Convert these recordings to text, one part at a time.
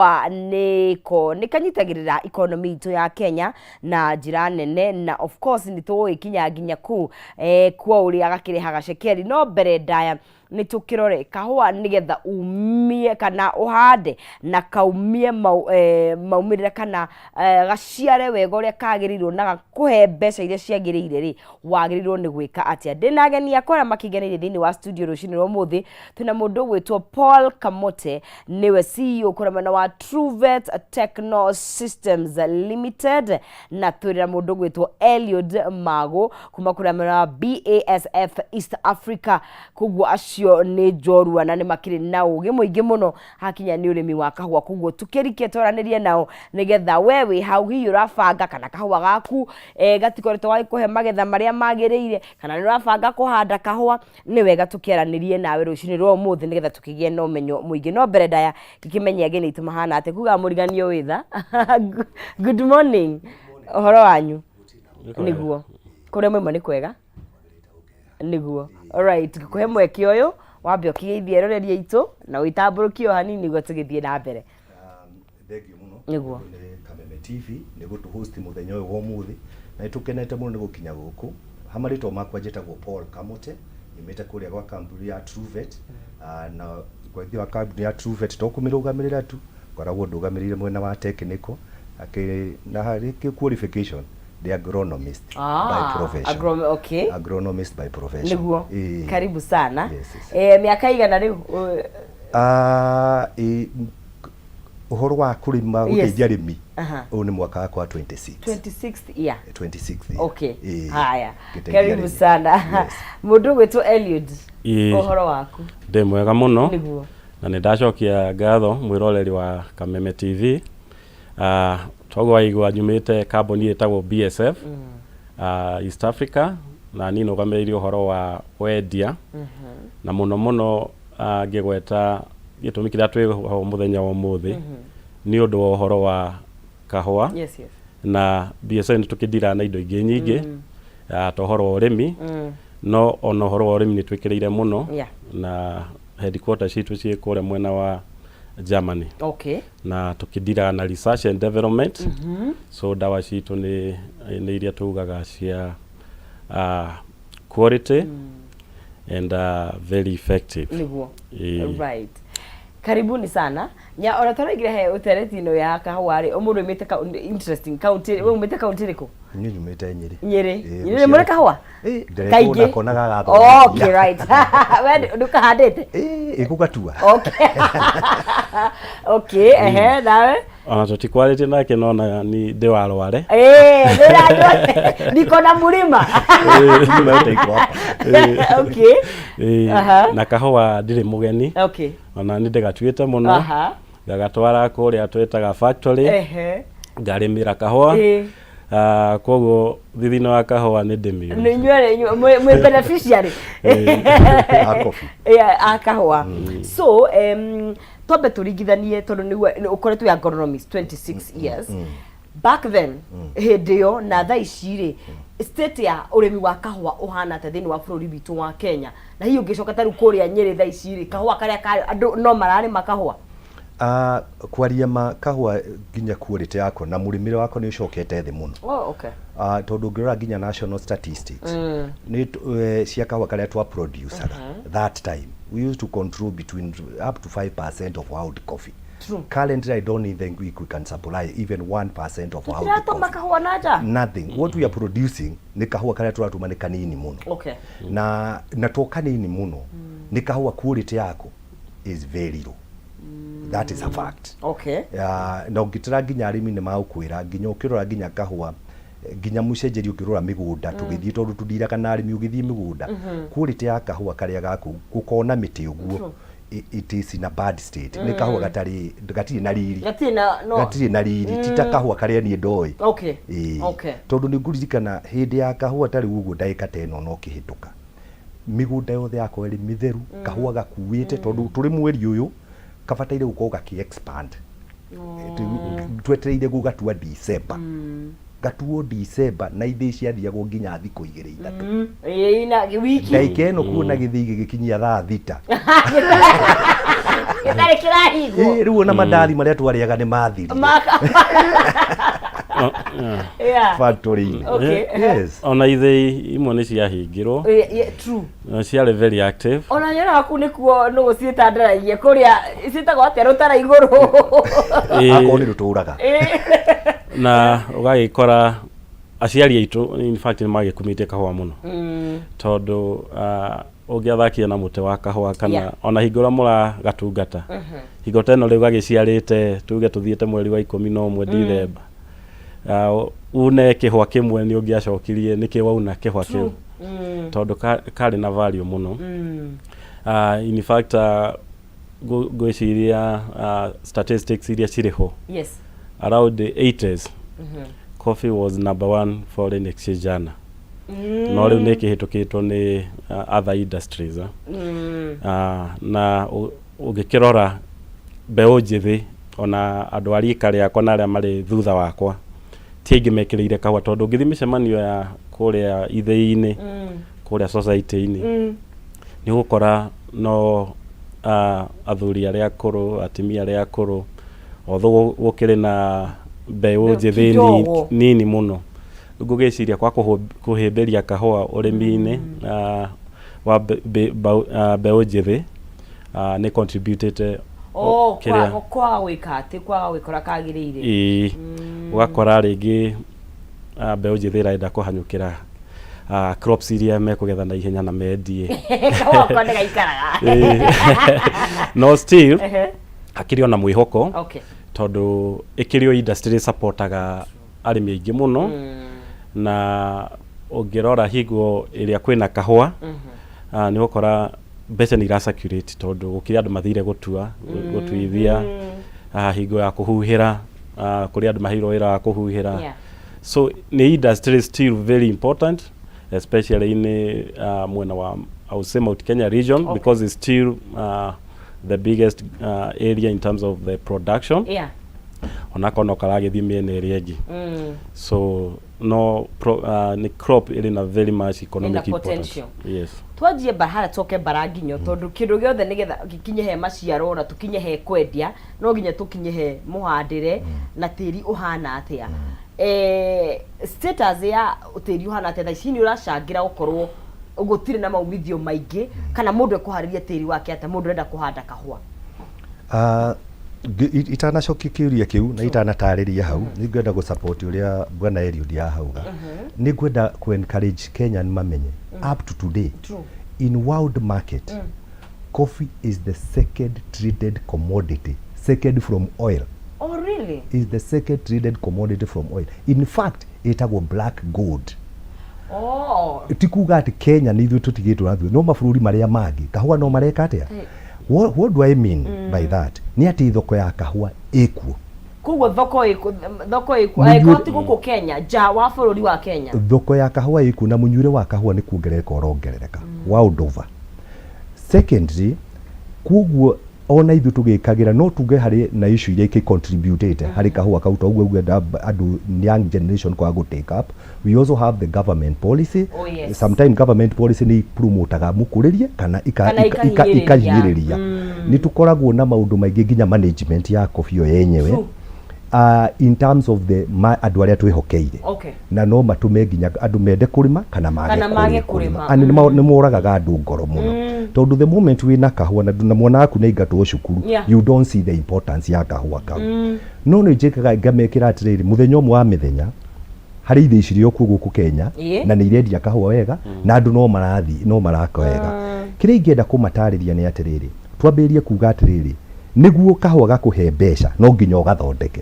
Nĩko nĩ kanyitagĩrĩra economy itũ ya Kenya na njĩra nene, na of course nĩ tũgũgĩkinya nginya kũu kwa ũrĩa gakĩrehaga cekeri. No mbere ndaya nĩ tũkĩrore kahũa, nĩgetha umie kana ũhande na kaumie maumĩrĩra kana gaciare wega ũrĩa kagĩrĩirwo na gakũhe mbeca iria ciagĩrĩire rĩ, wagĩrĩirwo nĩ gwĩka atĩa? Ndĩna ageni akwa arĩa makĩngeneirie thĩinĩ wa studio rũcinĩ rwa ũmũthĩ. Twĩna mũndũ ũgwĩtwo Paul Kamote, nĩwe CEO kũrĩa mwena wa Truvet Techno Systems Limited, na twĩna mũndũ ũgwĩtwo Eliud Mago kuma kũrĩa mwena wa BASF East Africa. Koguo acio nĩ njorua na nĩ makĩrĩ na ũgĩ mũingĩ mũno hakinya nĩ ũrĩmi wa kahũa. Koguo tũkĩrike twaranĩrie nao, nĩgetha we wĩ hau hihi ũrabanga kana kahũa gaku gatikoretwo gagĩkũhe magetha marĩa magĩrĩire, kana nĩ ũrabanga kũhanda kahũa, nĩ wega tũkĩaranĩrie nawe rũcinĩ rwa ũmũthĩ, nĩgetha tũkĩgĩe na ũmenyo mũingĩ. No mbere ndaya ngĩkĩmenye ageni aitũ mahana atĩa, kuga mũriganio wĩtha. Good morning, ũhoro wanyu? Nĩguo kũrĩa mwauma nĩ kwega? Nĩguo. Alright, ngũkũhe mweke ũyũ wambe ũkĩgeithie eroreri aitũ na wĩtambũrũkie o hanini nĩguo tũgĩthiĩ na mbere. Thengiũ mũno. Nĩguo. Nĩ Kameme TV nĩ gũtũ host mũthenya ũyũ wa ũmũthĩ, na nĩ tũkenete mũno nĩ gũkinya gũkũ. Ha marĩtwa makwa njĩtagwo Paul Kamote, nyumĩte kũrĩa gwa kambuni ya Truvet. Na gwathi wa kambuni ya Truvet to kũmĩrũgamĩrĩra tu, ngoragwo ndũgamĩrĩire mwena wa technical akĩ na harĩ qualification ndĩ agronomist by profession. Agronomist by profession. Nĩguo. Ĩĩ. Karibu sana. Yes. Mĩaka igana rĩu? Ũhoro wa kũrĩma, gũteithia arĩmi, ũyũ nĩ mwaka wakwa wa 26. 26th year. 26th year. Okay. Ĩĩ. Haya. Ngĩteithia Karibu arĩmi. sana. Mũndũ ũgwĩtwo Eliud, ũhoro waku? Ndĩ mwega mũno. Na nĩ ndacokia ngatho mwĩroreri wa Kameme TV. Toguo waigua, nyumĩte kambuni ĩtagwo BSF East Africa, na niĩ nũgamĩrĩire ũhoro wa wendia, na mũno mũno ngĩgweta gĩtũmi kĩrĩa twĩ ho mũthenya wa ũmũthĩ nĩ ũndũ wa ũhoro wa kahũa. Na BSF nĩ tũkĩndiraga na indo ingĩ nyingĩ, ta ũhoro wa ũrĩmi, no ona ũhoro wa ũrĩmi nĩ twĩkĩrĩire mũno, na headquarters citũ ciĩ kũrĩa mwena wa Germany, na tũkĩndiraga na research and development. So ndawa citũ nĩ iria tugaga cia quality and very effective. Ĩĩ. Right, karibuni sana. Nya ona tũraigire he ũtereti ĩno ya kahũa rĩ, ũmũndũ umĩte interesting county, we umĩte county ĩrĩkũ? Niĩ nyumĩte Nyĩrĩ. Nyĩrĩ. Ĩĩ. Nyĩrĩ mũrĩ kahũa? Ĩĩ, Kaingĩ. ndĩreka kona gagathomithia. Okay, right, we ndũkahandĩte? Ĩĩ, ĩgũgatua. Okay, ehe, nawe? Ona tũtikwarĩtie nake, no na ni ndĩ wa Rware. Nĩrajua niko na mũrĩma. Mlima yote iko hapa. Ĩĩ, na kahũa ndirĩ mũgeni. Ona nĩ ndĩgatuĩte mũno, ngagatwara kũrĩa twĩtaga factory, ngarĩmĩra kahũa. Koguo thithino wa kahũa nĩ ndĩmĩũĩ. Nĩ inyuerĩ mwĩ beneficiary A coffee. Yeah, a kahũa. So twambe tũringithanie, tondũ nĩguo ũkoretwo wĩ agronomist 26 years, back then, hĩndĩ ĩyo na thaa ici rĩ, state ya ũrĩmi wa kahũa ũhana atĩa thĩinĩ wa bũrũri witũ wa Kenya? Na hihi ũngĩcoka ta rĩu kũrĩa Nyĩrĩ thaa ici rĩ, kahũa karĩa karĩ andũ no mararĩma kahũa? Kwaria ma, kahũa nginya quality yako na mũrĩmĩre wako nĩ ũcokete thĩ mũno. Tondũ ũngĩrora nginya national statistics nĩ cia kahũa karĩa twa producaga that time, we used to control between up to 5% of world coffee. Currently I don't even think we can supply even 1% of world Tũtiratũma coffee. Kahũa na nja? Nothing. What we are producing nĩ kahũa karĩa tũratũma nĩ kanini mũno. Na to kanini mũno, nĩ kahũa quality yako is very low. That is a fact. Ya, na ũngĩtĩra nginya arĩmi nĩ magũkwĩra, nginya ũkĩrora nginya kahũa, nginya mũcenjerio, ũkĩrora mĩgũnda tũgĩthiĩ, tondũ tũndiraga na arĩmi, ũgĩthiĩ mĩgũnda, quality ya kahũa karĩa gaku gũkona mĩtĩ ũguo, it is in a bad state. Nĩ kahũa gatarĩ, gatirĩ na riri. Gatirĩ na no. Gatirĩ na riri, ti ta kahũa karĩa niĩ ndoĩ. Ĩĩ. Tondũ nĩ ngũririkana hĩndĩ ya kahũa ta rĩu ũguo, ndagĩka ta ĩno no kĩhĩtũka, mĩgũnda yothe yakorwo ĩrĩ mĩtheru, kahũa gakuĩte, tondũ tũrĩ mweri ũyũ kabataire gũkorwo gakĩ expand. Twetereire gũgatua December, gatuo December, na ithĩi ciathiagwo nginya thikũ 2 3. Ĩĩ, na wiki. Ndagĩka ĩno kuona gĩthĩi gĩgĩkinyia thaa 6. Gĩtarĩ kĩrahingwo. Ĩ, rĩu ona mandathi marĩa twarĩaga nĩ mathirire Yeah. factory-inĩ. Okay. Yes. Ona ithĩi imwe nĩ ciahingirwo. Yeah, true. Na ciarĩ very active. Ona nyonaga kũu nĩkuo nũgũ ciĩtandaragia kũrĩa ciĩtagwo atĩa rũtara igũrũ. Ĩĩ. Akorwo nĩ rũtũraga. Na ũgagĩkora aciari aitũ in fact nĩ magĩkumĩtie kahũa mũno tondũ ũngĩathakire na mũtĩ wa kahũa kana ona hingo ĩrĩa mũragatungata hingo ta ĩno rĩu gagĩciarĩte tuge tũthiĩte mweri wa 11 Dithemba, une kĩhũa kĩmwe nĩ ũngĩacokirie nĩkĩ wauna kĩhũa kĩu tondũ karĩ na value mũno. In fact ngwĩciria statistics iria cirĩ ho around the 80s coffee was number one foreign exchange earner, no rĩu nĩ ĩkĩhĩtũkĩtwo nĩ other industries. Na ũngĩkĩrora mbeũ njĩthĩ ona andũ a rika rĩakwa na arĩa marĩ thutha wakwa ti aingĩ mekĩrĩire kahũa tondũ ũngĩthiĩ mĩcemanio ya kũrĩa ithĩi-inĩ, kũrĩa society-inĩ, nĩ ũgũkora no athuri arĩa akũrũ, atumia arĩa akũrũ, although gũkĩrĩ na mbeũ njĩthĩ kidogo. nini mũno. Rĩu ngũgĩciria kwa kũhĩmbĩria kahũa ũrĩmi-inĩ wa mbeũ njĩthĩ nĩ contributĩte Oh, kĩrĩa kwaga gwĩka atĩ kwaga gwĩkora kagĩrĩire. Ĩĩ, ũgakora rĩngĩ mbeũ njĩthĩ ĩrenda kũhanyũkĩra crops iria mekũgetha na ihenya na mendie. Kahũa ko nĩ gaikaraga. Ĩĩ. No still hakĩrĩ ona mwĩhoko tondũ ĩkĩrĩ o industry supportaga arĩmi aingĩ mũno na ũngĩrora hingo ĩrĩa kwĩna kahũa nĩ ũgũkora mbeca nĩ ira circulate tondũ gũkĩrĩ andũ mathire gũtua gũtuithia, hingo ya kũhuhĩra, kũrĩ andũ maheirwo wĩra wa kũhuhĩra. So nĩ industry still very important, especially in mwena wa, I would say, Mount Kenya region because it's still the biggest area in terms of the production, onakorwo no karagĩthiĩ mĩena ĩrĩa ĩngĩ. So no nĩ crop ĩrĩ na very much economic Ĩna importance. Potential. Yes. Twanjie bara tũke bara nginyo tondũ kĩndũ gĩothe nĩgetha gĩkinye he maciaro na tũkinye he kwendia no nginya tũkinye he mũhandĩre na tĩri ũhana atĩa. Status ya tĩri ũhana atĩa thaa ici nĩ ũracangĩra gũkorwo gũtirĩ na maumithio maingĩ kana mũndũ ekũharĩria tĩri wake atĩa mũndũ ũrenda kũhanda kahũa? Itanacokia kĩũria kĩu na itanatarĩria hau, nĩ ngwenda gũ support ũrĩa bwana Eliud ahauga. Nĩ ngwenda kũ encourage Kenyan mamenye up to today, in world market, coffee is the second traded commodity, second from oil. Oh, really? Is the second traded commodity from oil. In fact, ĩtagwo black gold. Ti kuga atĩ Kenya nĩ ithuĩ tũtigĩtwo na thutha, no mabũrũri marĩa mangĩ kahũa no mareka atĩa. What do I mean by that? Nĩ atĩ thoko ya kahũa ĩkuo. Koguo thoko ĩkuo angĩkorwo ti gũkũ Kenya, nja wa bũrũri wa Kenya. Thoko ya kahũa ĩkuo na mũnyuĩre wa kahũa nĩ kuongerereka ũrongerereka world over. Secondly, koguo ona ithuĩ tũgĩkagĩra no tuge harĩ na issue iria ikĩ-contributĩte harĩ kahũa kau, toguo ũguo andũ young generation kwaga gũ take up. We also have the government policy. Sometimes government policy nĩ promotaga mũkũrĩrie kana Kana ikahinyĩrĩria. Ikahinyĩrĩria. Nĩ tũkoragwo na maũndũ maingĩ nginya management ya coffee ĩyo yenyewe, in terms of the andũ arĩa twĩhokeire na no matũme nginya andũ mende kũrĩma kana mage Kana mage kũrĩma. And nĩ moragaga andũ ngoro mũno tondũ the moment wĩna kahũa na mwana waku nĩ aingatwo cukuru, you don't see the importance ya kahũa kau. No nĩ njĩkaga ngamekĩra atĩrĩrĩ, mũthenya ũmwe wa mĩthenya harĩ ithĩi cirĩ o kuo gũkũ Kenya na nĩ irendia kahũa wega na andũ no marathiĩ no maraka wega. Kĩrĩa ingĩenda kũmatarĩria nĩ atĩrĩrĩ, twambĩrĩrie kuga atĩrĩrĩ, nĩguo kahũa gakũhe mbeca no nginya ũgathondeke.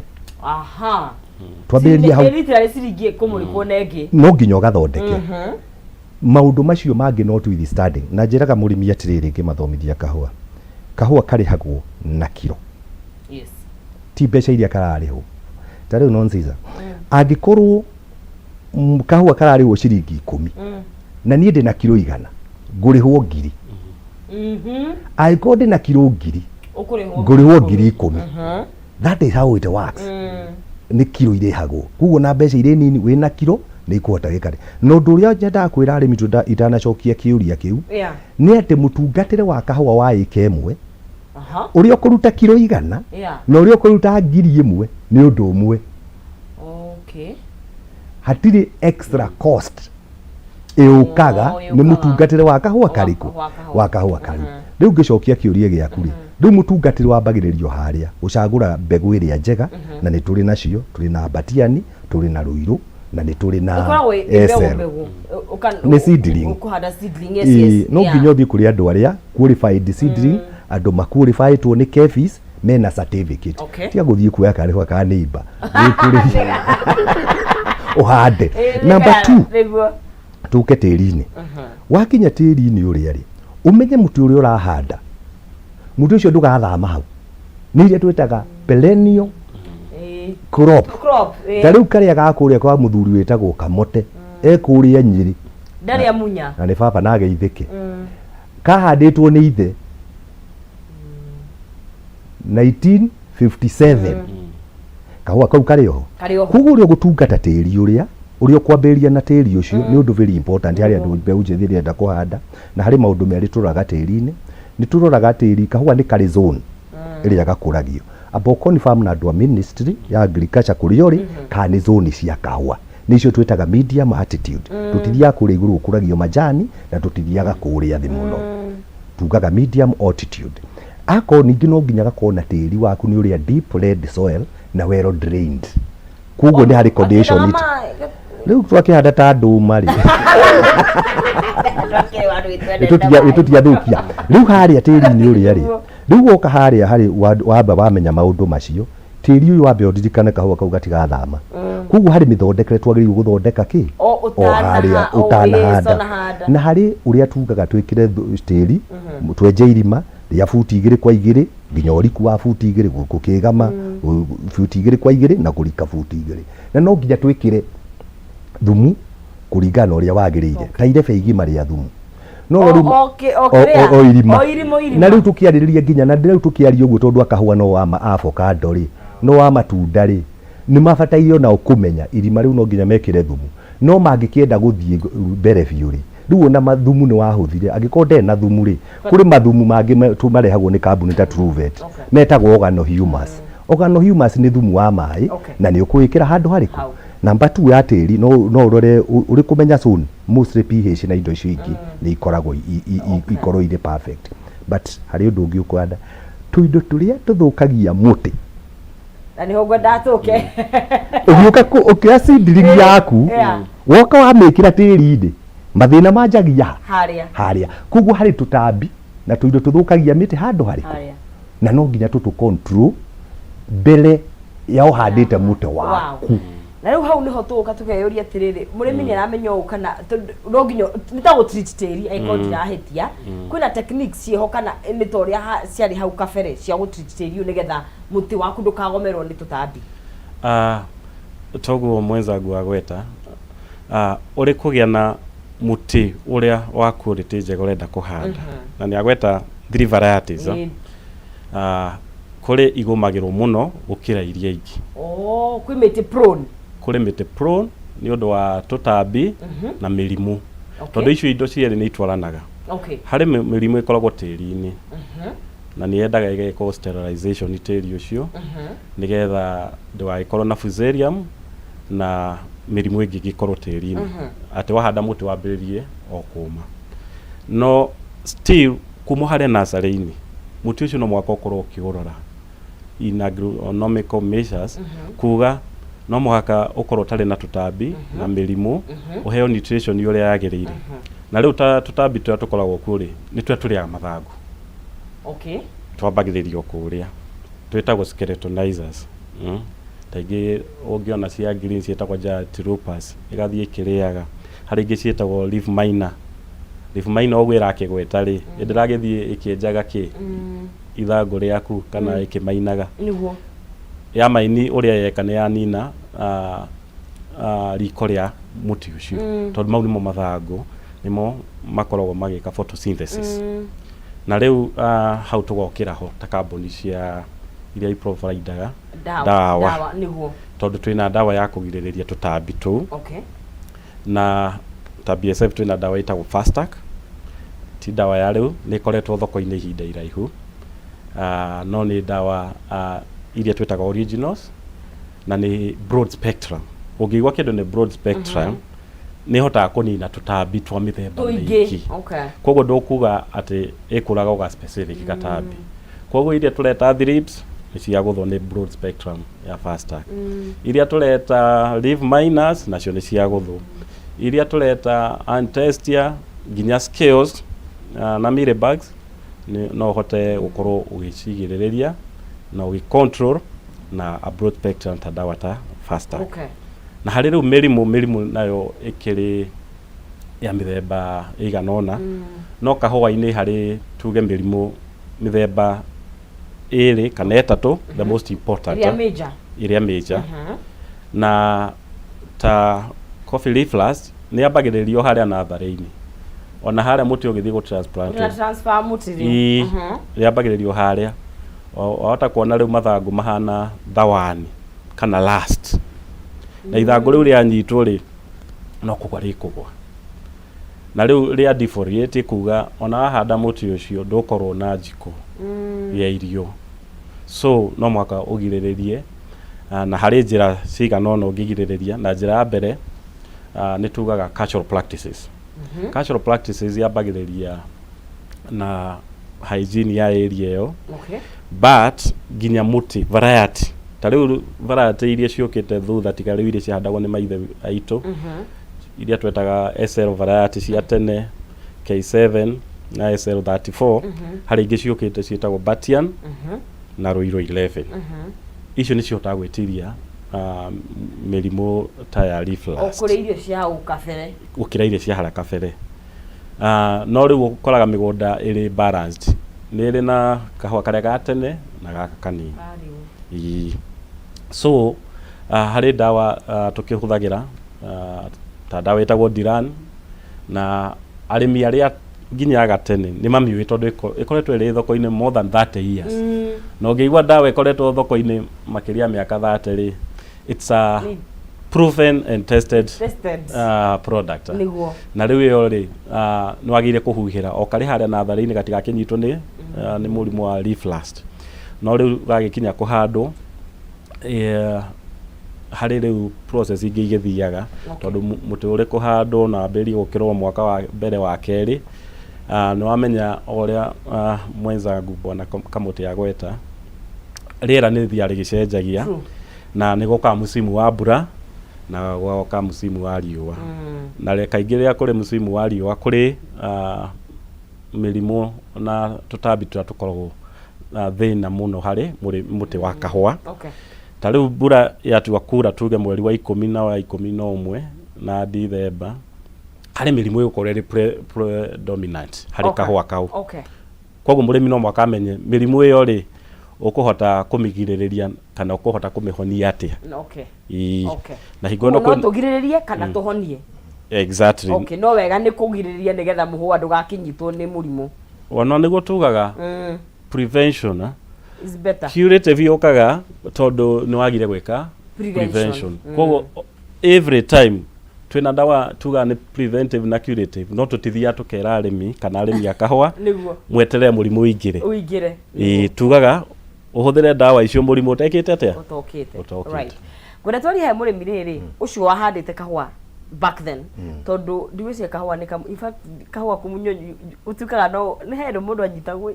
Twambĩrĩrie hau. Nĩ literally ciringi ĩkũmũrĩkwo na ĩngĩ. No nginya ũgathondeke maũndũ macio mangĩ notwithstanding. Na njĩraga mũrĩmi atĩrĩrĩ, ngĩmathomithia kahũa, kahũa karĩhagwo na kiro, ti mbeca iria kararĩhwo. Ta rĩu nonsiza angĩkorwo kahũa kararĩhwo ciringi 10 na niĩ ndĩna kiro 100, ngũrĩhwo 1000. Angĩkorwo ndĩna kiro 1000, ũkũrĩhwo ngũrĩhwo 10,000. That is how it works. Nĩ kiro irĩhagwo, koguo na mbeca irĩ nini wĩna kiro nĩ ikũhota gĩkare. Na ũndũ ũrĩa nyendaga kwĩra arĩmi tondũ itanacokia kĩũria kĩu nĩ atĩ mũtungatĩre wa kahũa wa ĩka ĩmwe Ũrĩa ũkũruta kiro 100 na ũrĩa ũkũruta 1,000 nĩ ũndũ ũmwe. Hatirĩ extra cost ĩũkaga. Oh, Nĩ ĩũkaga. Mũtungatĩre wa kahũa karĩkũ? Wa kahũa. Wa kahũa kau. Rĩu ngĩcokia kĩũria gĩaku rĩ, rĩu mũtungatĩre wambagĩrĩrio harĩa gũcagũra mbegũ ĩrĩa njega, na nĩ tũrĩ nacio, tũrĩ na Batiani, tũrĩ na Rũirũ, na nĩ tũrĩ na Ĩkoragwo ĩ mbegũ SL. Mbegũ. Nĩ seedling. Ũkũhanda seedling, yes. No nginya ũthiĩ kũrĩ andũ arĩa qualified seedling, andũ maqualifiedwo nĩ KEPHIS, mena certificate. Tiga gũthiĩ kuoya karĩhũa ka neighbor wĩkũrĩrie ũhande. Number two, tũke tĩri-inĩ. Wakinya tĩri-inĩ ũrĩa rĩ, ũmenye mũtĩ ũrĩa ũrahanda, mũtĩ ũcio ndũgathama hau, nĩ iria twĩtaga perennial crop. Crop, ĩĩ. Ta rĩu karĩa ga kũrĩa kwa mũthuri wĩtagwo Kamote, e kũrĩa Nyĩrĩ. Ndarĩ amunya. Na nĩ baba na ageithĩke, kahandĩtwo nĩ ithe 1957, kahũa kau karĩ oho. Karĩ oho. Koguo ũrĩa ũgũtungata tĩri, ũrĩa ũkwambĩrĩria na tĩri ũcio nĩ ũndũ very important harĩ andũ mbeũ njĩthĩ ĩrenda kũhanda. Na harĩ maũndũ merĩ tũroraga tĩri-inĩ. Nĩ tũroraga tĩri, kahũa nĩ karĩ zone ĩrĩa gakũragio. Amba ũconfirm na andũ a ministry ya agriculture kũrĩa ũrĩ kana nĩ zone cia kahũa, nĩ icio twĩtaga medium altitude. Tũtithiaga kũrĩa igũrũ gũkũragio majani, na tũtithiaga kũrĩa thĩ mũno, tugaga medium altitude. Akorwo ningĩ no nginya gakorwo na tĩri waku nĩ ũrĩa deep red soil na well drained. Koguo nĩ harĩ condition rĩu twakĩhanda ta ndũma rĩ, ĩtũtiathũkia rĩu harĩa tĩri-inĩ ũrĩa rĩ. Rĩu woka harĩa harĩ wamba wamenya maũndũ macio, tĩri ũyũ wambe ũririkane kahũa kau gatigathama. Koguo harĩ mĩthondekere twagĩrĩirwo gũthondeka kĩ O o harĩa ũtanahanda. Ũtanahanda. Na harĩ ũrĩa tugaga twĩkĩre tĩri, twenje irima rĩa buti 2 kwa 2 nginya ũriku wa buti 2, gũkĩgama buti 2 kwa 2 na kũrika buti 2, na no nginya twĩkĩre thumu kũringana na ũrĩa wagĩrĩire, ta irebe igima rĩa thumu no rĩu O kĩrĩa? O irima. O irima, o irima. Na rĩu tũkĩarĩrĩria nginya na rĩu tũkĩaria ũguo, tondũ akahũa no wa avocado rĩ, no wa matunda rĩ, nĩ mabataire onao kũmenya irima rĩu no nginya mekĩre thumu. No mangĩkĩenda gũthiĩ mbere biũ rĩ, rĩu ona mathumu nĩ wahũthire, angĩkorwo ndarĩ na thumu rĩ, kũrĩ mathumu mangĩ marehagwo nĩ kambuni ta Truvet, metagwo organo humus. Organo humus nĩ thumu wa maĩ na nĩ ũkũwĩkĩra handũ harĩkũ? Hau. Namba 2 ya tĩri, no ũrore ũrĩ kũmenya zone, mostly pH na indo icio ingĩ nĩ ikoragwo ikorwo irĩ perfect. But harĩ ũndũ ũngĩ ũkwenda, tũindo tũrĩa tũthũkagia mũtĩ. Na nĩho ngwendaga tũke. Ũgĩũka ũkĩoya seedling yaku, woka wamĩkĩra tĩri-inĩ, mathĩna manjagia ha? Harĩa. Harĩa. Koguo harĩ tũtambi na tũindo tũthũkagia mĩtĩ handũ harĩkũ? Harĩa. Na no nginya tũtũ control mbere ya ũhandĩte mũtĩ waku. Na rĩu hau nĩho tũgũka tũkeyũria atĩrĩrĩ, mũrĩmi nĩ aramenya ũũ kana tondũ no nginya nĩ ta gũ-treat tĩri, angĩkorwo ndirahĩtia, kwĩna techniques ciĩho kana nĩ ta ũrĩa ciarĩ hau kabere cia gũ-treat tĩri ũyũ nĩgetha mũtĩ waku ndũkagomerwo nĩ tũtambi? Ah, toguo mwenzangu agweta, ũrĩ kũgĩa na mũtĩ ũrĩa wa quality njega ũrenda kũhanda, na nĩ agweta three varieties. Kũrĩ igũmagĩrwo mũno gũkĩra iria ingĩ. Oh, kwĩ mĩtĩ prone. Kũrĩ mĩtĩ prone nĩ ũndũ wa tũtambi na mĩrimũ, tondũ icio indo cierĩ nĩ itwaranaga. Harĩ mĩrimũ ĩkoragwo tĩri-inĩ na nĩ yendaga ĩgekwo sterilization tĩri ũcio nĩgetha ndũgagĩkorwo na fusarium na mĩrimũ ĩngĩ ĩngĩkorwo tĩri-inĩ, atĩ wahanda mũtĩ wambĩrĩrie o kũma. No still kuma harĩa nursery-inĩ, mũtĩ ũcio no mũhaka ũkorwo ũkĩũrora in agronomical measures, kuga no mũhaka ũkorwo ũtarĩ na tũtambi na mĩrimũ, ũheo nutrition ũrĩa yagĩrĩire. Na rĩu ta tũtambi tũrĩa tũkoragwo kuo rĩ, nĩ tũrĩa tũrĩaga mathangũ. Twambagĩrĩrio kũrĩa twĩtagwo skeletonizers. Ta ingĩ ũngĩona cia green ciĩtagwo giant loopers, ĩgathiĩ ĩkĩrĩaga. Harĩ ingĩ ciĩtagwo leaf miner. Leaf miner ũguo ĩrakĩgweta rĩ, ĩndĩragĩthiĩ ĩkĩenjaga kĩ ithangũ rĩaku kana ĩkĩmainaga. Ya maini ũrĩa yeka nĩ yanina riko rĩa mũtĩ ũcio, tondũ mau nĩmo mathangũ, nĩmo makoragwo magĩka photosynthesis. Na rĩu hau tũgokĩra ho ta kambuni cia iria iprovidaga Ndawa. Ndawa. Ndawa, nĩguo. Tondũ twĩna ndawa ya kũgirĩrĩria tũtambi tũu. Na ta BSF twĩna ndawa ĩtagwo Fastac, ti ndawa ya rĩu, nĩ ĩkoretwo thoko-inĩ ihinda iraihu. No nĩ ndawa iria twĩtaga originals na nĩ broad spectrum. Ũngĩigua kĩndũ nĩ broad spectrum, nĩ ĩhotaga kũnina tũtambi twa mĩthemba tũingĩ mĩingĩ. Koguo ndũkuga atĩ ĩkũraga o ga specific gatambi. Koguo iria tũreta thrips nĩ ciagũthwo nĩ broad spectrum ya Fastac. Iria tũreta leaf miners nacio nĩ ciagũthwo. Iria tũreta Antestia nginya scales na mealybugs no ũhote gũkorwo ũgĩcigirĩrĩria na ũgĩ control na a broad spectrum ta ndawa ta Fastac. Na harĩ rĩu mĩrimũ, mĩrimũ nayo ĩkĩrĩ ya mĩthemba ĩigana ũna, no kahũa-inĩ harĩ tuge mĩrimũ mĩthemba ĩrĩ kana ĩtatũ, the most important. Ĩrĩa major. Ĩrĩa major. Na ta coffee leaf rust nĩ yambagĩrĩrio harĩa natharĩ-inĩ, ona harĩa mũtĩ ũgĩthiĩ gũ transplant. Ũrĩa transfer mũtĩ rĩ. Ĩĩ, yambagĩrĩrio harĩa. Wahota kuona rĩu mathangũ mahana thawani kana rust, na ithangũ rĩu rĩanyitwo rĩ, no kũgwa rĩkũgwa, na rĩu rĩa defoliate, kuga ona wahanda mũtĩ ũcio ndũkorwo na njiko ya irio. So no mũhaka ũgirĩrĩrie, na harĩ njĩra cigana ũna ũngĩgirĩrĩria. Na njĩra ya mbere nĩ tugaga cultural practices. Cultural practices yambagĩrĩria na hygiene ya area ĩyo, but nginya mũtĩ variety, ta rĩu variety iria ciũkĩte thutha, tiga rĩu iria ciahandagwo nĩ maithe aitũ, iria twetaga SL variety cia tene, K7 na SL34, harĩ ingĩ ciũkĩte ciĩtagwo Batian na Ruiru 11. Icio nĩ cihotaga gwĩtiria mĩrimũ ta ya leaf o rust kũrĩ irio cia hau kabere. Gũkĩra iria cia harĩa kabere. No rĩu ũkoraga mĩgũnda ĩrĩ balanced, nĩ ĩrĩ na kahũa karĩa ga tene na gaka kanini. Ĩĩ. So harĩ ndawa tũkĩhũthagĩra, ta ndawa ĩtagwo Diran, na arĩmi arĩa nginya gatene nĩ mamiũĩ tondũ ĩkoretwo ĩrĩ thoko-inĩ more than 30 years. Na ũngĩigua ndawa ĩkoretwo thoko-inĩ makĩria ya mĩaka 30 rĩ, it's a proven and tested tested product. Nĩguo. Na rĩu ĩyo rĩ, nĩ wagĩrĩire kũhuhĩra o karĩ harĩa natharĩ-inĩ gatigakĩnyitwo nĩ mũrimũ wa leaf rust. No rĩu gagĩkinya kũhandwo, harĩ rĩu process ingĩ igĩthiaga, tondũ mũtĩ ũrĩ kũhandwo na wambĩrĩrie gũkĩrwo mwaka wa mbere wa kerĩ, nĩ wamenya o ũrĩa mwenzangu bwana Kamũtĩ agweta, rĩera nĩ rĩthiaga rĩgĩcenjagia. Na nĩ gũkaga msimu wa mbura na gũgoka msimu wa riũa, na kaingĩ rĩrĩa kũrĩ msimu wa riũa kũrĩ mĩrimũ na tũtambi tũrĩa tũkoragwo thĩna mũno harĩ mũtĩ wa kahũa. Ta rĩu mbura yatua kura, tuge mweri wa 10 na wa 11 na Dithemba, harĩ mĩrimũ ĩgũkorwo ĩrĩ predominant harĩ kahũa kau. Koguo mũrĩmi no mũhaka amenye mĩrimũ ĩyo rĩ, ũkũhota kũmĩgirĩrĩria kana ũkũhota kũmĩhonia atĩa. Ĩĩ. Na hingo ĩno no tũgirĩrĩrie kana tũhonie. Exactly. Okay, no wega nĩ kũgirĩrĩria nĩgetha mũhũa ndũgakĩnyitwo nĩ mũrimũ. Ona nĩguo tugaga prevention is better. Curative yũkaga tondũ nĩ wagire gwĩka prevention. Prevention. Koguo every time twĩna ndawa tugaga nĩ preventive na curative, no tũtithiaga tũkera arĩmi kana arĩmi a kahũa mweterere mũrimũ ũingĩre. Ũingĩre. Ĩĩ, tugaga ũhũthĩre ndawa icio mũrimũ ũtekĩte atĩa? Ũtokĩte. Ũtokĩte. Right, ngwenda twarie he mũrĩmi rĩrĩ ũcio wahandĩte kahũa back then, tondũ ndigwĩciria kahũa nĩ in fact kahũa kũmunywo ũtuĩkaga no nĩ he mũndũ anyitagwo.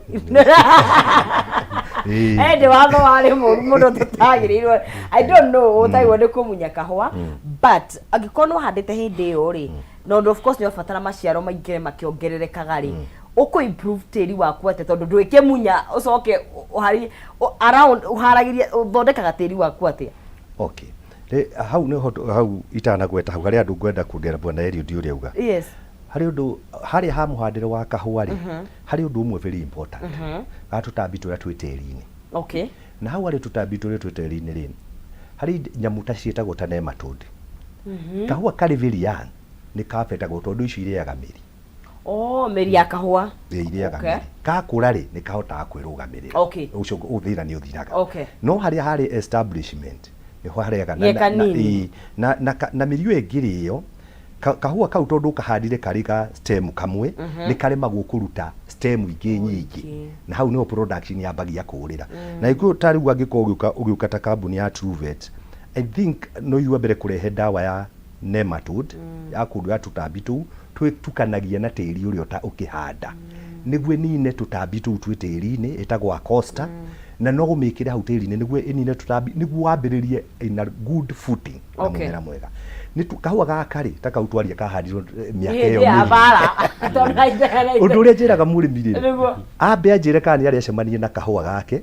Hĩndĩ watho warĩ mũru mũno tũtagĩrĩirwo, I don't know, ũtagĩrĩirwo nĩ kũmunya kahũa, but angĩkorwo nĩ wahandĩte hĩndĩ ĩyo rĩ, na ũndũ of course nĩ ũrabatara maciaro maingĩre makĩongererekaga rĩ, ũkũ improve tĩri waku atĩa? Tondũ ndwĩkĩmunya ũcoke ũhari around ũharagĩria, ũthondekaga tĩri waku atĩa? Okay. Hau nĩho hau itanagweta hau harĩ andũ ngwenda kuongerera bwana Eliud ũrĩa auga. Harĩ ũndũ harĩa ha mũhandĩre wa kahũa rĩ, harĩ ũndũ ũmwe very important ga tũtambi tũrĩa twĩ tĩri-inĩ. Na hau harĩ tũtambi tũrĩa twĩ tĩri-inĩ rĩ, harĩ nyamũ ta ciĩtagwo ta nematode. Kahũa karĩ very young nĩ kabetagwo tondũ icio irĩaga mĩri. Oh, mĩri ya kahũa. Ĩ, irĩaga mĩri. Kakũra rĩ, nĩ kahotaga kwĩrũgamĩrĩra. Ũcio thĩna nĩ ũthiraga. No harĩa harĩ establishment nĩho harĩaga Ge kanini. Ĩ, na mĩri ĩyo ĩngĩrĩo. Kahũa kau tondũ ũkahandire karĩ ga stem kamwe, nĩ karemagwo kũruta stem ingĩ nyingĩ, na hau nĩho production yambagia kũrĩra. Na gĩkũyũ ta rĩu angĩkorwo ũgĩũka ta kambuni ya Truvet, I think no ithuĩ a mbere kũrehe ndawa ya nematode ya kũrua tũtambi tũu twĩtukanagia na tĩri ũrĩa ũkĩhanda, nĩguo ĩnine tũtambi tũu twĩ tĩri-inĩ, ĩtagwo Acosta, na no ũmĩkĩre hau tĩri-inĩ nĩguo ĩnine tũtambi, nĩguo wambĩrĩrie in a good footing na mũmera mwega. Nĩ kahũa gaka rĩ, ta kau twaria kahandirwo mĩaka Hĩndĩ ĩyo ya mĩingĩ. mbara. Tondũ Ũndũ ũrĩa njĩraga mũrĩmi rĩ, ambe anjĩre kana nĩ arĩ acemanie na kahũa gake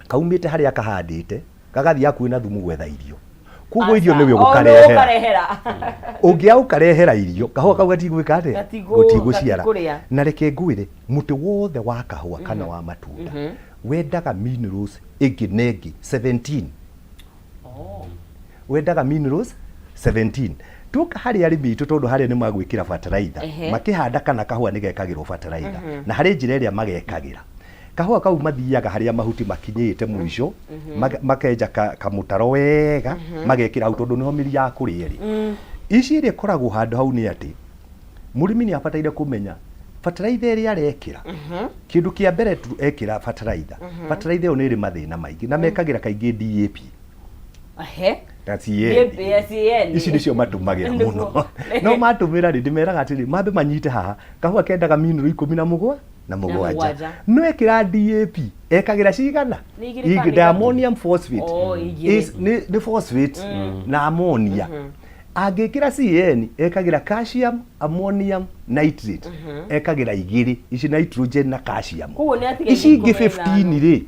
kaumĩte harĩa akahandĩte gagathiĩ hakuhĩ na thumu gwetha irio. Koguo irio nĩwe ũgũkarehera. Ũkarehera. Ũngĩaga ũkarehera irio, kahũa kau gatigwĩka atĩa? Gatigũciara. Gatikũrĩa. Na reke ngwĩre, mũtĩ wothe wa kahũa kana wa matunda wendaga minerals ĩngĩ na ĩngĩ 17. Wendaga minerals 17. Tuoka harĩ arĩmi aitũ, tondũ harĩa nĩ magwĩkĩra bataraitha, makĩhanda kana kahũa nĩ gekagĩrwo bataraitha, na harĩ njĩra ĩrĩa magekagĩra. Kahũa kau mathiaga harĩa mahuti makinyĩte mũico, makenja kamũtaro wega, magekĩra hau tondũ nĩho mĩri ya kũrĩa ĩrĩ. Ici ĩrĩa ĩkoragwo handũ hau nĩ atĩ, mũrĩmi nĩ abataire kũmenya bataraitha ĩrĩa arekĩra. Kĩndũ kĩa mbere tu ekĩra bataraitha, bataraitha ĩyo nĩ ĩrĩ mathĩna maingĩ, na mekagĩra kaingĩ DAP na CAN. CAN. Ici nĩcio matũmagĩra mũno. No matũmĩra rĩ, ndĩmeraga atĩrĩ, mambe manyite haha, kahũa kendaga mineral ikũmi na mũgwa na mũgwanja. Mũgwanja. No ekĩra DAP, ekagĩra cigana? Nĩ igĩrĩ kana ithatũ? Diammonium phosphate. Oh, igĩrĩ. Nĩ phosphate na ammonia. Angĩkĩra CAN, ekagĩra calcium ammonium nitrate, ekagĩra igĩrĩ ici, nitrogen na calcium. Koguo nĩ atigagia Ici ingĩ 15. 15 rĩ,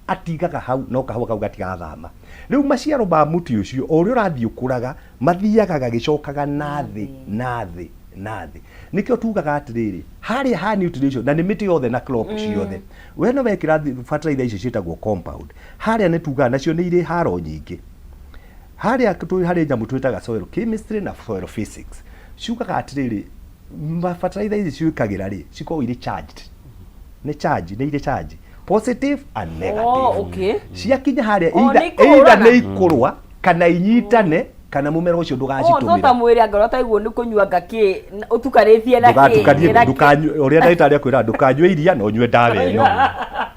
atigaga hau, no kahũa kau gatigathama. Rĩu maciaro ma mũtĩ ũcio, o ũrĩa ũrathiĩ ũkũraga, mathiaga gagĩcokaga na thĩ, na thĩ, na thĩ. Nĩkĩo tugaga atĩrĩrĩ, harĩa ha nutrition, na nĩ mĩtĩ yothe na crop ciothe, we no wekĩra fertilizer ici ciĩtagwo compound, harĩa nĩ tugaga nacio nĩ irĩ haro nyingĩ. Harĩa harĩ nyamũ twĩtaga soil chemistry na soil physics, ciugaga atĩrĩrĩ, fertilizer ici ciĩkagĩra rĩ, cikoragwo irĩ charged, nĩ charge, nĩ irĩ charge positive and negative. Ciakinya harĩa, Oh, either nĩ ikũhũrana. either nĩ ikũrũa kana inyitane, kana mũmera ũcio Oh, to ta ndũgacitũmĩra. Mwĩrĩ angorwo taiguo nĩ kũnyua ngakĩ ũtukanĩtie na kĩ Ndũgatukanie. Na kĩ. Ndũkanyue, ũrĩa ndagĩtarĩ akwĩra, ndũkanyue iria na ũnyue ndawa ĩno.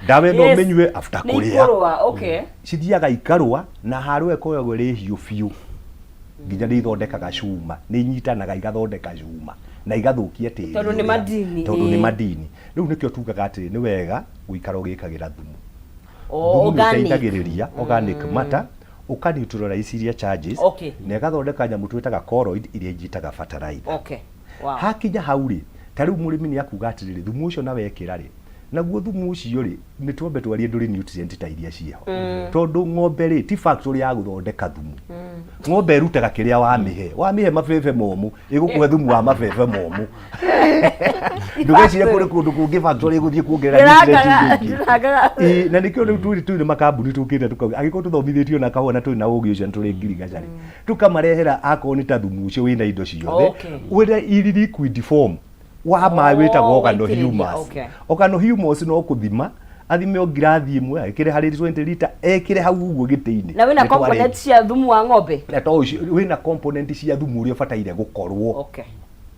Ndawa ĩno ũmĩnyue after Nĩ kũrĩa. ikũrũa, okay. Cithiaga ikarũa, na harũ ĩkoragwo ĩrĩ hiũ biũ nginya nĩ ithondekaga cuma, nĩ inyitanaga igathondeka cuma na igathũkia tĩri Tondũ nĩ ũrĩa. madini, Tondũ nĩ madini. Rĩu nĩkĩo tugaga atĩrĩ, nĩ wega gũikara ũgĩkagĩra thumu. Oh, Thumu nĩ organic. ũteithagĩrĩria organic matter, ũka neutralize iria charges, na ĩgathondeka nyamũ twĩtaga colloid iria inyitaga fertilizer. Hakinya hau rĩ, ta rĩu mũrĩmi nĩ akuga atĩrĩrĩ, thumu ũcio na wekĩra rĩ, naguo thumu ũcio rĩ, nĩ twambe twarie, ndũrĩ nutrient ta iria ciĩho, tondũ ng'ombe rĩ, ti factory ya gũthondeka thumu. Ng'ombe ĩrutaga kĩrĩa wamĩhe. Wamĩhe mabebe momũ, ĩgũkũhe thumu wa mabebe momũ. Ndũgecirie kũrĩ kũndũ kũngĩ factory ĩgũthiĩ kuongerera nutrient iria ingĩ. Ndĩrangaga. Ĩĩ, na nĩkĩo rĩu tũrĩ makambuni tũkĩte tũkauga angĩkorwo tũthomithĩtio na kahũa na tũrĩ na ũgĩ ũcio na tũrĩ ngirigaca rĩ, tũkamarehera akorwo nĩ ta thumu ũcio wĩna indo ciothe, wĩna iri liquid form wa maĩ, wĩtagwo organo waitĩrĩria, humus. Organo humus no kũthima athime o ngirathi ĩmwe, ekĩre harĩ 20 lita, ekĩre hau ũguo gĩtĩ-inĩ. Na wĩna Nĩ twarĩ- component cia thumu wa ng'ombe. Na to ũcio, wĩna component cia thumu ũrĩa ũbataire gũkorwo,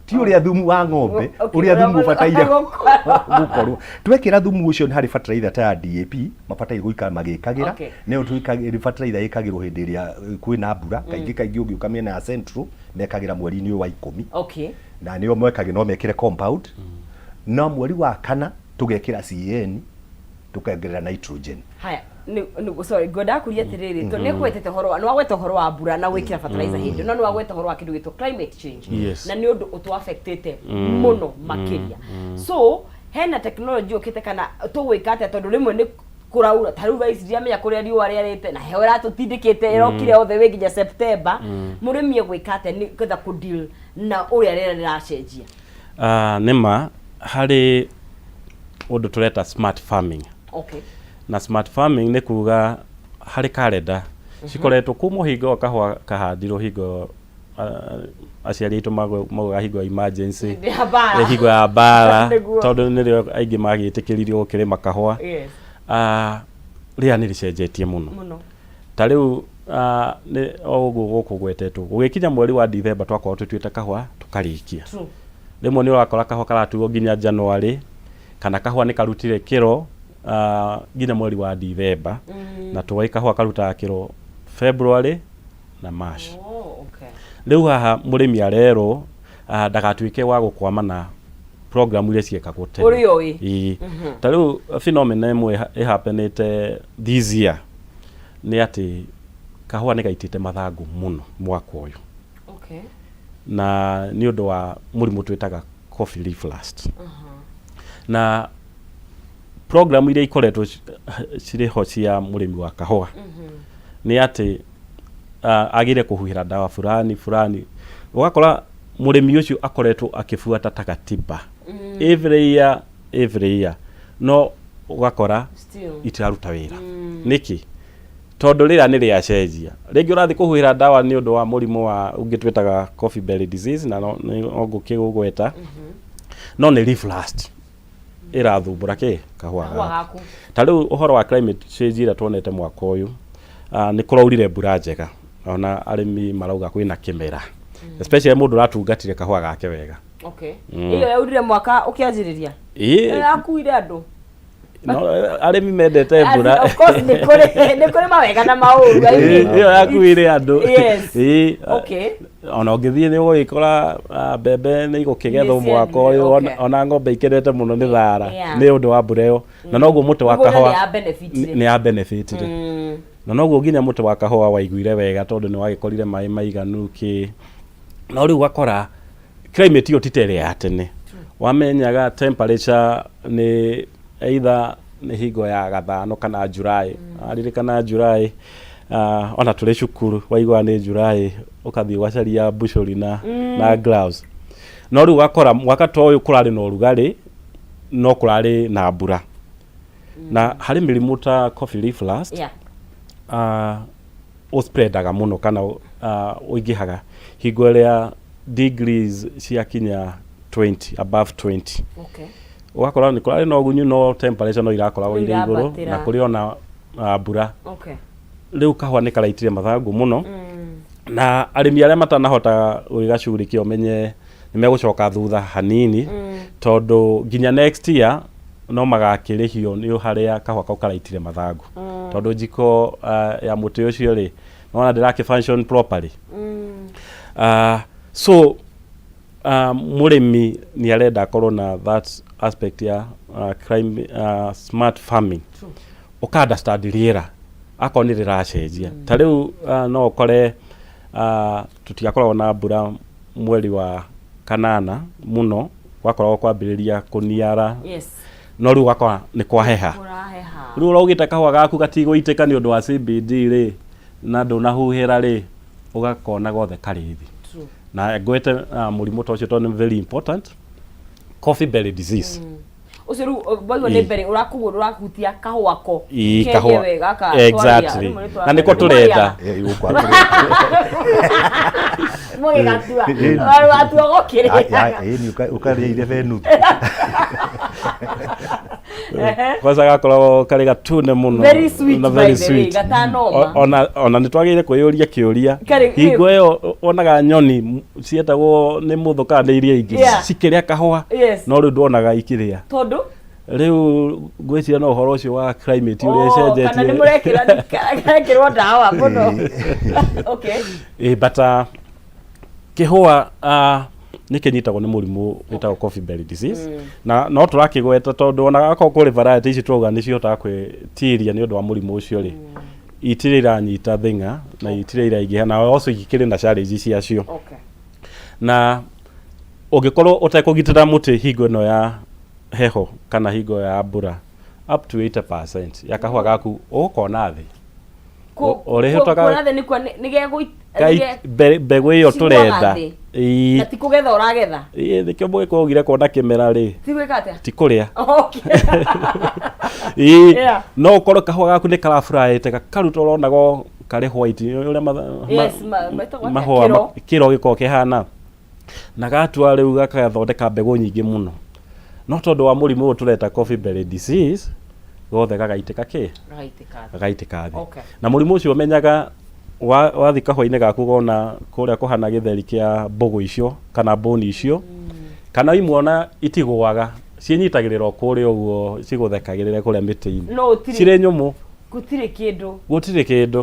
ti ũrĩa thumu wa ng'ombe, ũrĩa thumu ũbataire Gũkorwo. gũkorwo. Twekĩra thumu ũcio harĩ fertilizer ta ya DAP, mabataire gũikara magĩkagĩra. Nĩyo fertilizer ĩkagĩrwo hĩndĩ ĩrĩa kwĩna mbura kaingĩ kaingĩ. Ũngĩũka mĩena ya Central, mekagĩra mweri-inĩ ũyũ wa 10, na nĩo mekagĩra, no mekĩre compound, no mweri wa kana tũgekĩra CAN, tũkongerera nitrogen. Haya, sorry, ngwendaga kũria atĩrĩrĩ, tondũ nĩ kwetete ũhoro nĩ wagweta ũhoro wa mbura na gwĩkĩra fertilizer hĩndĩ, no nĩ wagweta ũhoro wa kĩndũ gĩtwo climate change, na nĩ ũndũ ũtũ affectĩte mũno makĩria. So hena technology yũkĩte kana tũgwĩka atĩa? Tondũ rĩmwe nĩ kũraura, ta rĩu thaa ici ndiramenya kũrĩa riũa rĩarĩte na heho ĩratũtindĩkĩte, ĩrokire othe wĩ nginya September. Mũrĩmi egwĩka atĩa nĩ getha kũ deal na ũrĩa rĩera rĩracenjia? Ah, nĩ ma harĩ ũndũ tũreta smart farming. Na smart farming nĩ kuga harĩ karenda cikoretwo kuma hingo kahũa kahandirwo, hingo aciari aitũ maugaga hingo ya emergency. Hĩndĩ ya mbara. Hingo ya mbara. Tondũ nĩrĩo aingĩ Nĩ o ũguo gũkũ gwetetwo gũgĩkinya mweri wa Dithemba twakorwo tũtuĩte kahũa tũkarĩkia. Rĩmwe nĩ ũrakora kahũa karatuo nginya January, kana kahũa nĩ karutire kĩro nginya mweri wa Dithemba, na tũĩ kahũa karutaga kĩro February na March. Oh, okay. Rĩu haha mũrĩmi arerwo ndagatuĩke wa gũkwama na program iria ciekagwo tene. Ũrĩa ũĩ. Ĩĩ. Ta rĩu phenomena ĩmwe ĩhapenĩte this year nĩ atĩ kahũa nĩ gaitĩte mathangũ mũno mwaka ũyũ. Na nĩ ũndũ wa mũrimũ twĩtaga coffee leaf rust. Na program iria ikoretwo cirĩ ho cia mũrĩmi wa kahũa nĩ atĩ agĩrĩire kũhuhĩra ndawa fulani fulani, ũgakora mũrĩmi ũcio akoretwo akĩbuata ta gatiba every year, every year, no ũgakora Still. itiraruta wĩra. Nĩkĩ? Tondũ rĩera nĩ rĩacenjia. Rĩngĩ ũrathiĩ kũhuhĩra ndawa nĩ ũndũ wa mũrimũ wa ũngĩ twĩtaga coffee berry disease, na no ngũkĩũgweta, no nĩ leaf rust ĩrathumbũra kĩ kahũa Kahũa gaku. gaku. Ta rĩu ũhoro wa climate change ĩrĩa tuonete mwaka ũyũ, nĩ kũraurire mbura njega, ona arĩmi marauga kwĩna kĩmera, especially mũndũ ũratungatire kahũa gake wega. Okay. Ĩyo yaurire mwaka ũkĩanjĩrĩria. Ĩĩ. Ĩyo yakuire andũ. No, arĩmi mendete mbura. Of course nĩ kũrĩ mawega na maũru. I mean, Ĩyo yakuire andũ. Yes. Ĩĩ. Okay. Ona ũngĩthiĩ nĩ ũgũgĩkora mbembe nĩ igũkĩgethwo Nĩ mwaka ũyũ, ona ng'ombe ikenete mũno nĩ thara nĩ ũndũ wa mbura ĩyo, na noguo mũtĩ wa Ũguo kahũa nĩ ya benefitire. Nĩ ya benefitire. Na noguo nginya mũtĩ wa kahũa waiguire wega tondũ nĩ wagĩkorire maĩ maiganu kĩ. No rĩu ũgakora climate ĩyo ti ta ĩrĩa ya tene wamenyaga temperature nĩ either nĩ hingo ya gathano kana July. Aririkana July, ona tũrĩ cukuru waiguaga nĩ July ũkathiĩ ũgacaria mbucũri na gloves. No rĩu ũgakora mwaka ta ũyũ kũrarĩ na ũrugarĩ no kũrarĩ na mbura, na harĩ mĩrimũ ta coffee leaf rust ũspreadaga mũno kana ũingĩhaga hingo ĩrĩa degrees ciakinya 20, above 20. Ũgakora nĩ kũrarĩ na ũgunyu no temperature no irakoragwo No irĩ igũrũ irambatĩra. Na kũrĩ ona mbura. Rĩu kahũa nĩ karaitire mathangũ mũno, na arĩmi arĩa matanahota gũgĩgacugurikia ũmenye nĩ megũcoka thutha hanini, tondũ nginya next year no magakĩrĩhio nĩ harĩa kahũa kau karaitire mathangũ, tondũ njiko ya mũtĩ ũcio rĩ nona ndĩrakĩ function properly. So mũrĩmi nĩ arenda akorwo na that aspect ya smart farming. Ũka understand rĩera akorwo nĩ rĩracenjia. Ta rĩu no ũkore tũtigakoragwo na mbura mweri wa kanana mũno, gwakoragwo kwambĩrĩria kũniara, no rĩu ũgakora nĩ kwaheha. Kũraheha. Rĩu ũraugĩte kahũa gaku gatigũitĩka nĩ ũndũ wa CBD rĩ, na ndũnahuhĩra rĩ, ũgakona gothe karĩ thĩ. Na ngwete mũrimũ ta ũcio tondũ nĩ very important, coffee berry disease. Ũcio rĩu waigua nĩ mbere ũrakuo ũrahutia kahũa ko Ĩĩ, kahũa. kenyewe gaka. Exactly. Na nĩko tũrenda. Gũkũ atĩrĩ. Mũgĩgatua watua gũkĩrĩa. Ĩni ũkarĩa irebe nuthu. Kwanza gakoragwo karĩ gatune mũno. Very sweet, na by very the way, sweet. gatanoma. Ona nĩ twagĩrĩire kwĩyũria kĩũria hingo ĩyo wonaga nyoni cietagwo nĩ mũthũ kana nĩ iria ingĩ cikĩrĩa kahũa, no rĩu ndwonaga ikĩrĩa. Tondũ Rĩu ngwĩciria no ũhoro ũcio wa climate ũrĩa Oh, kana nĩ ĩcenjetie. mũrekĩra karekĩrwo ndawa mũno, okay. Ĩ, but kĩhũa nĩ kĩnyitagwo nĩ mũrimũ wĩtagwo coffee berry disease, na no tũrakĩgweta tondũ ona akorwo kũrĩ variety ici twauga nĩ cihotaga gwĩtiria nĩ ũndũ wa mũrimũ ũcio rĩ, itirĩ iranyita thing'a na itirĩ iraingĩha, na also ikĩrĩ na challenge ciacio. Na ũngĩkorwo ũtekũgitĩra mũtĩ hingo ĩno ya heho kana hingo ya mbura, up to 80% ya kahũa gaku ũgũkona thĩ. Ũrĩhotaga- Kuona thĩ nĩkuo nĩ gegũ Mbegũ ĩyo Cigũaga tũrenda. thĩ. Ĩĩ. Na ti kũgetha ũragetha. Ĩĩ, nĩkĩo mũgĩkũyũ augire kuona kĩmera rĩ Ti gwĩka atĩa? Ti kũrĩa. Ĩĩ. No ũkorwo kahũa gaku nĩ karaburaĩte gakaruta ũronago karĩ white ũrĩa Yes, metagwo atĩa? mahũa Kĩro. Kĩro gĩkoragwo kĩhana na gatua rĩu gakathondeka mbegũ nyingĩ mũno, no tondũ wa mũrimũ ũyũ tũreta coffee berry disease, gothe gagaitĩka kĩ Gagaitĩka thĩ. Gagaitĩka thĩ. Na mũrimũ ũcio ũmenyaga Wathi kahũa-inĩ gaku wona kũrĩa kũhana gĩtheri kĩa mbũgũ icio kana mbũni icio, kana imwe ona itigũaga, ciĩnyitagĩrĩra o kũrĩa ũguo cigũthekagĩrĩre kũrĩa mĩtĩ-inĩ. No ũtirĩ cirĩ nyũmũ. Gũtirĩ kĩndũ. Gũtirĩ kĩndũ,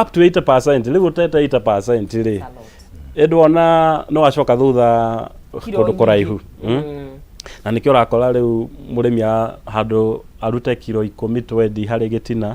up to 80%. Rĩu ũtete 80% rĩ, It's a lot. ĩndwona no acoka thutha Kiro kũndũ nyingĩ. kũraihu. Na nĩkĩo ũrakora rĩu mũrĩmi handũ arute kiro 10 twendi harĩ gĩtina,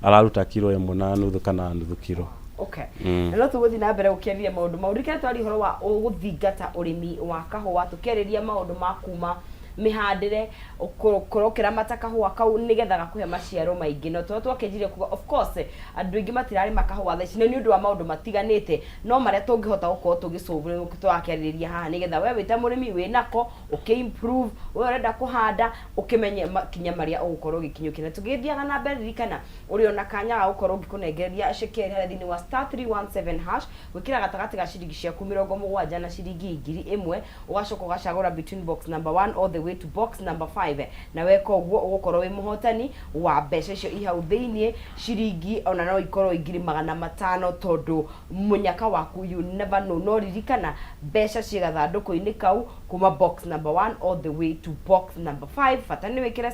araruta kiro 1.5 kana nuthu kiro. Okay. Na no tũgũthiĩ na mbere gũkĩarĩria maũndũ mau. Ririkana twaria ũhoro wa gũthingata ũrĩmi wa kahũa, tũkĩarĩria maũndũ ma kuma mĩhandĩre, ũkorwo ũkĩramata kahũa kau nĩgetha gakũhe maciaro maingĩ. No tondũ twakĩnjirie kuga, of course andũ aingĩ matirarĩma kahũa thaa ici nĩ ũndũ wa maũndũ matiganĩte, no marĩa tũngĩhota gũkorwo tũgĩsolve tũrakĩarĩrĩria haha, nĩgetha we wĩ ta mũrĩmi wĩnako ũkĩ improve, we ũrenda kũhanda ũkĩmenye makinya marĩa ũgũkorwo ũgĩkinyũkia. Na tũgĩthiaga na mbere, ririkana ũrĩ ona kanya ga gũkorwo ngĩkũnengereria cekeri harĩa thĩinĩ wa *317#, gwĩkĩra gatagatĩ ga ciringi ciaku 70 na ciringi 1000, ũgacoka ũgacagũra between box number 1 all the way to box number 5, na weka ũguo ũgũkorwo wĩ mũhotani wa mbeca icio i hau thĩinĩ, ciringi ona no ikorwo 500,000, tondũ mũnyaka waku, you never know. No ririkana mbeca ciĩ gathandũkũ-inĩ kau kuma box number 1 all the way to box number 5. Bata nĩ wĩkĩre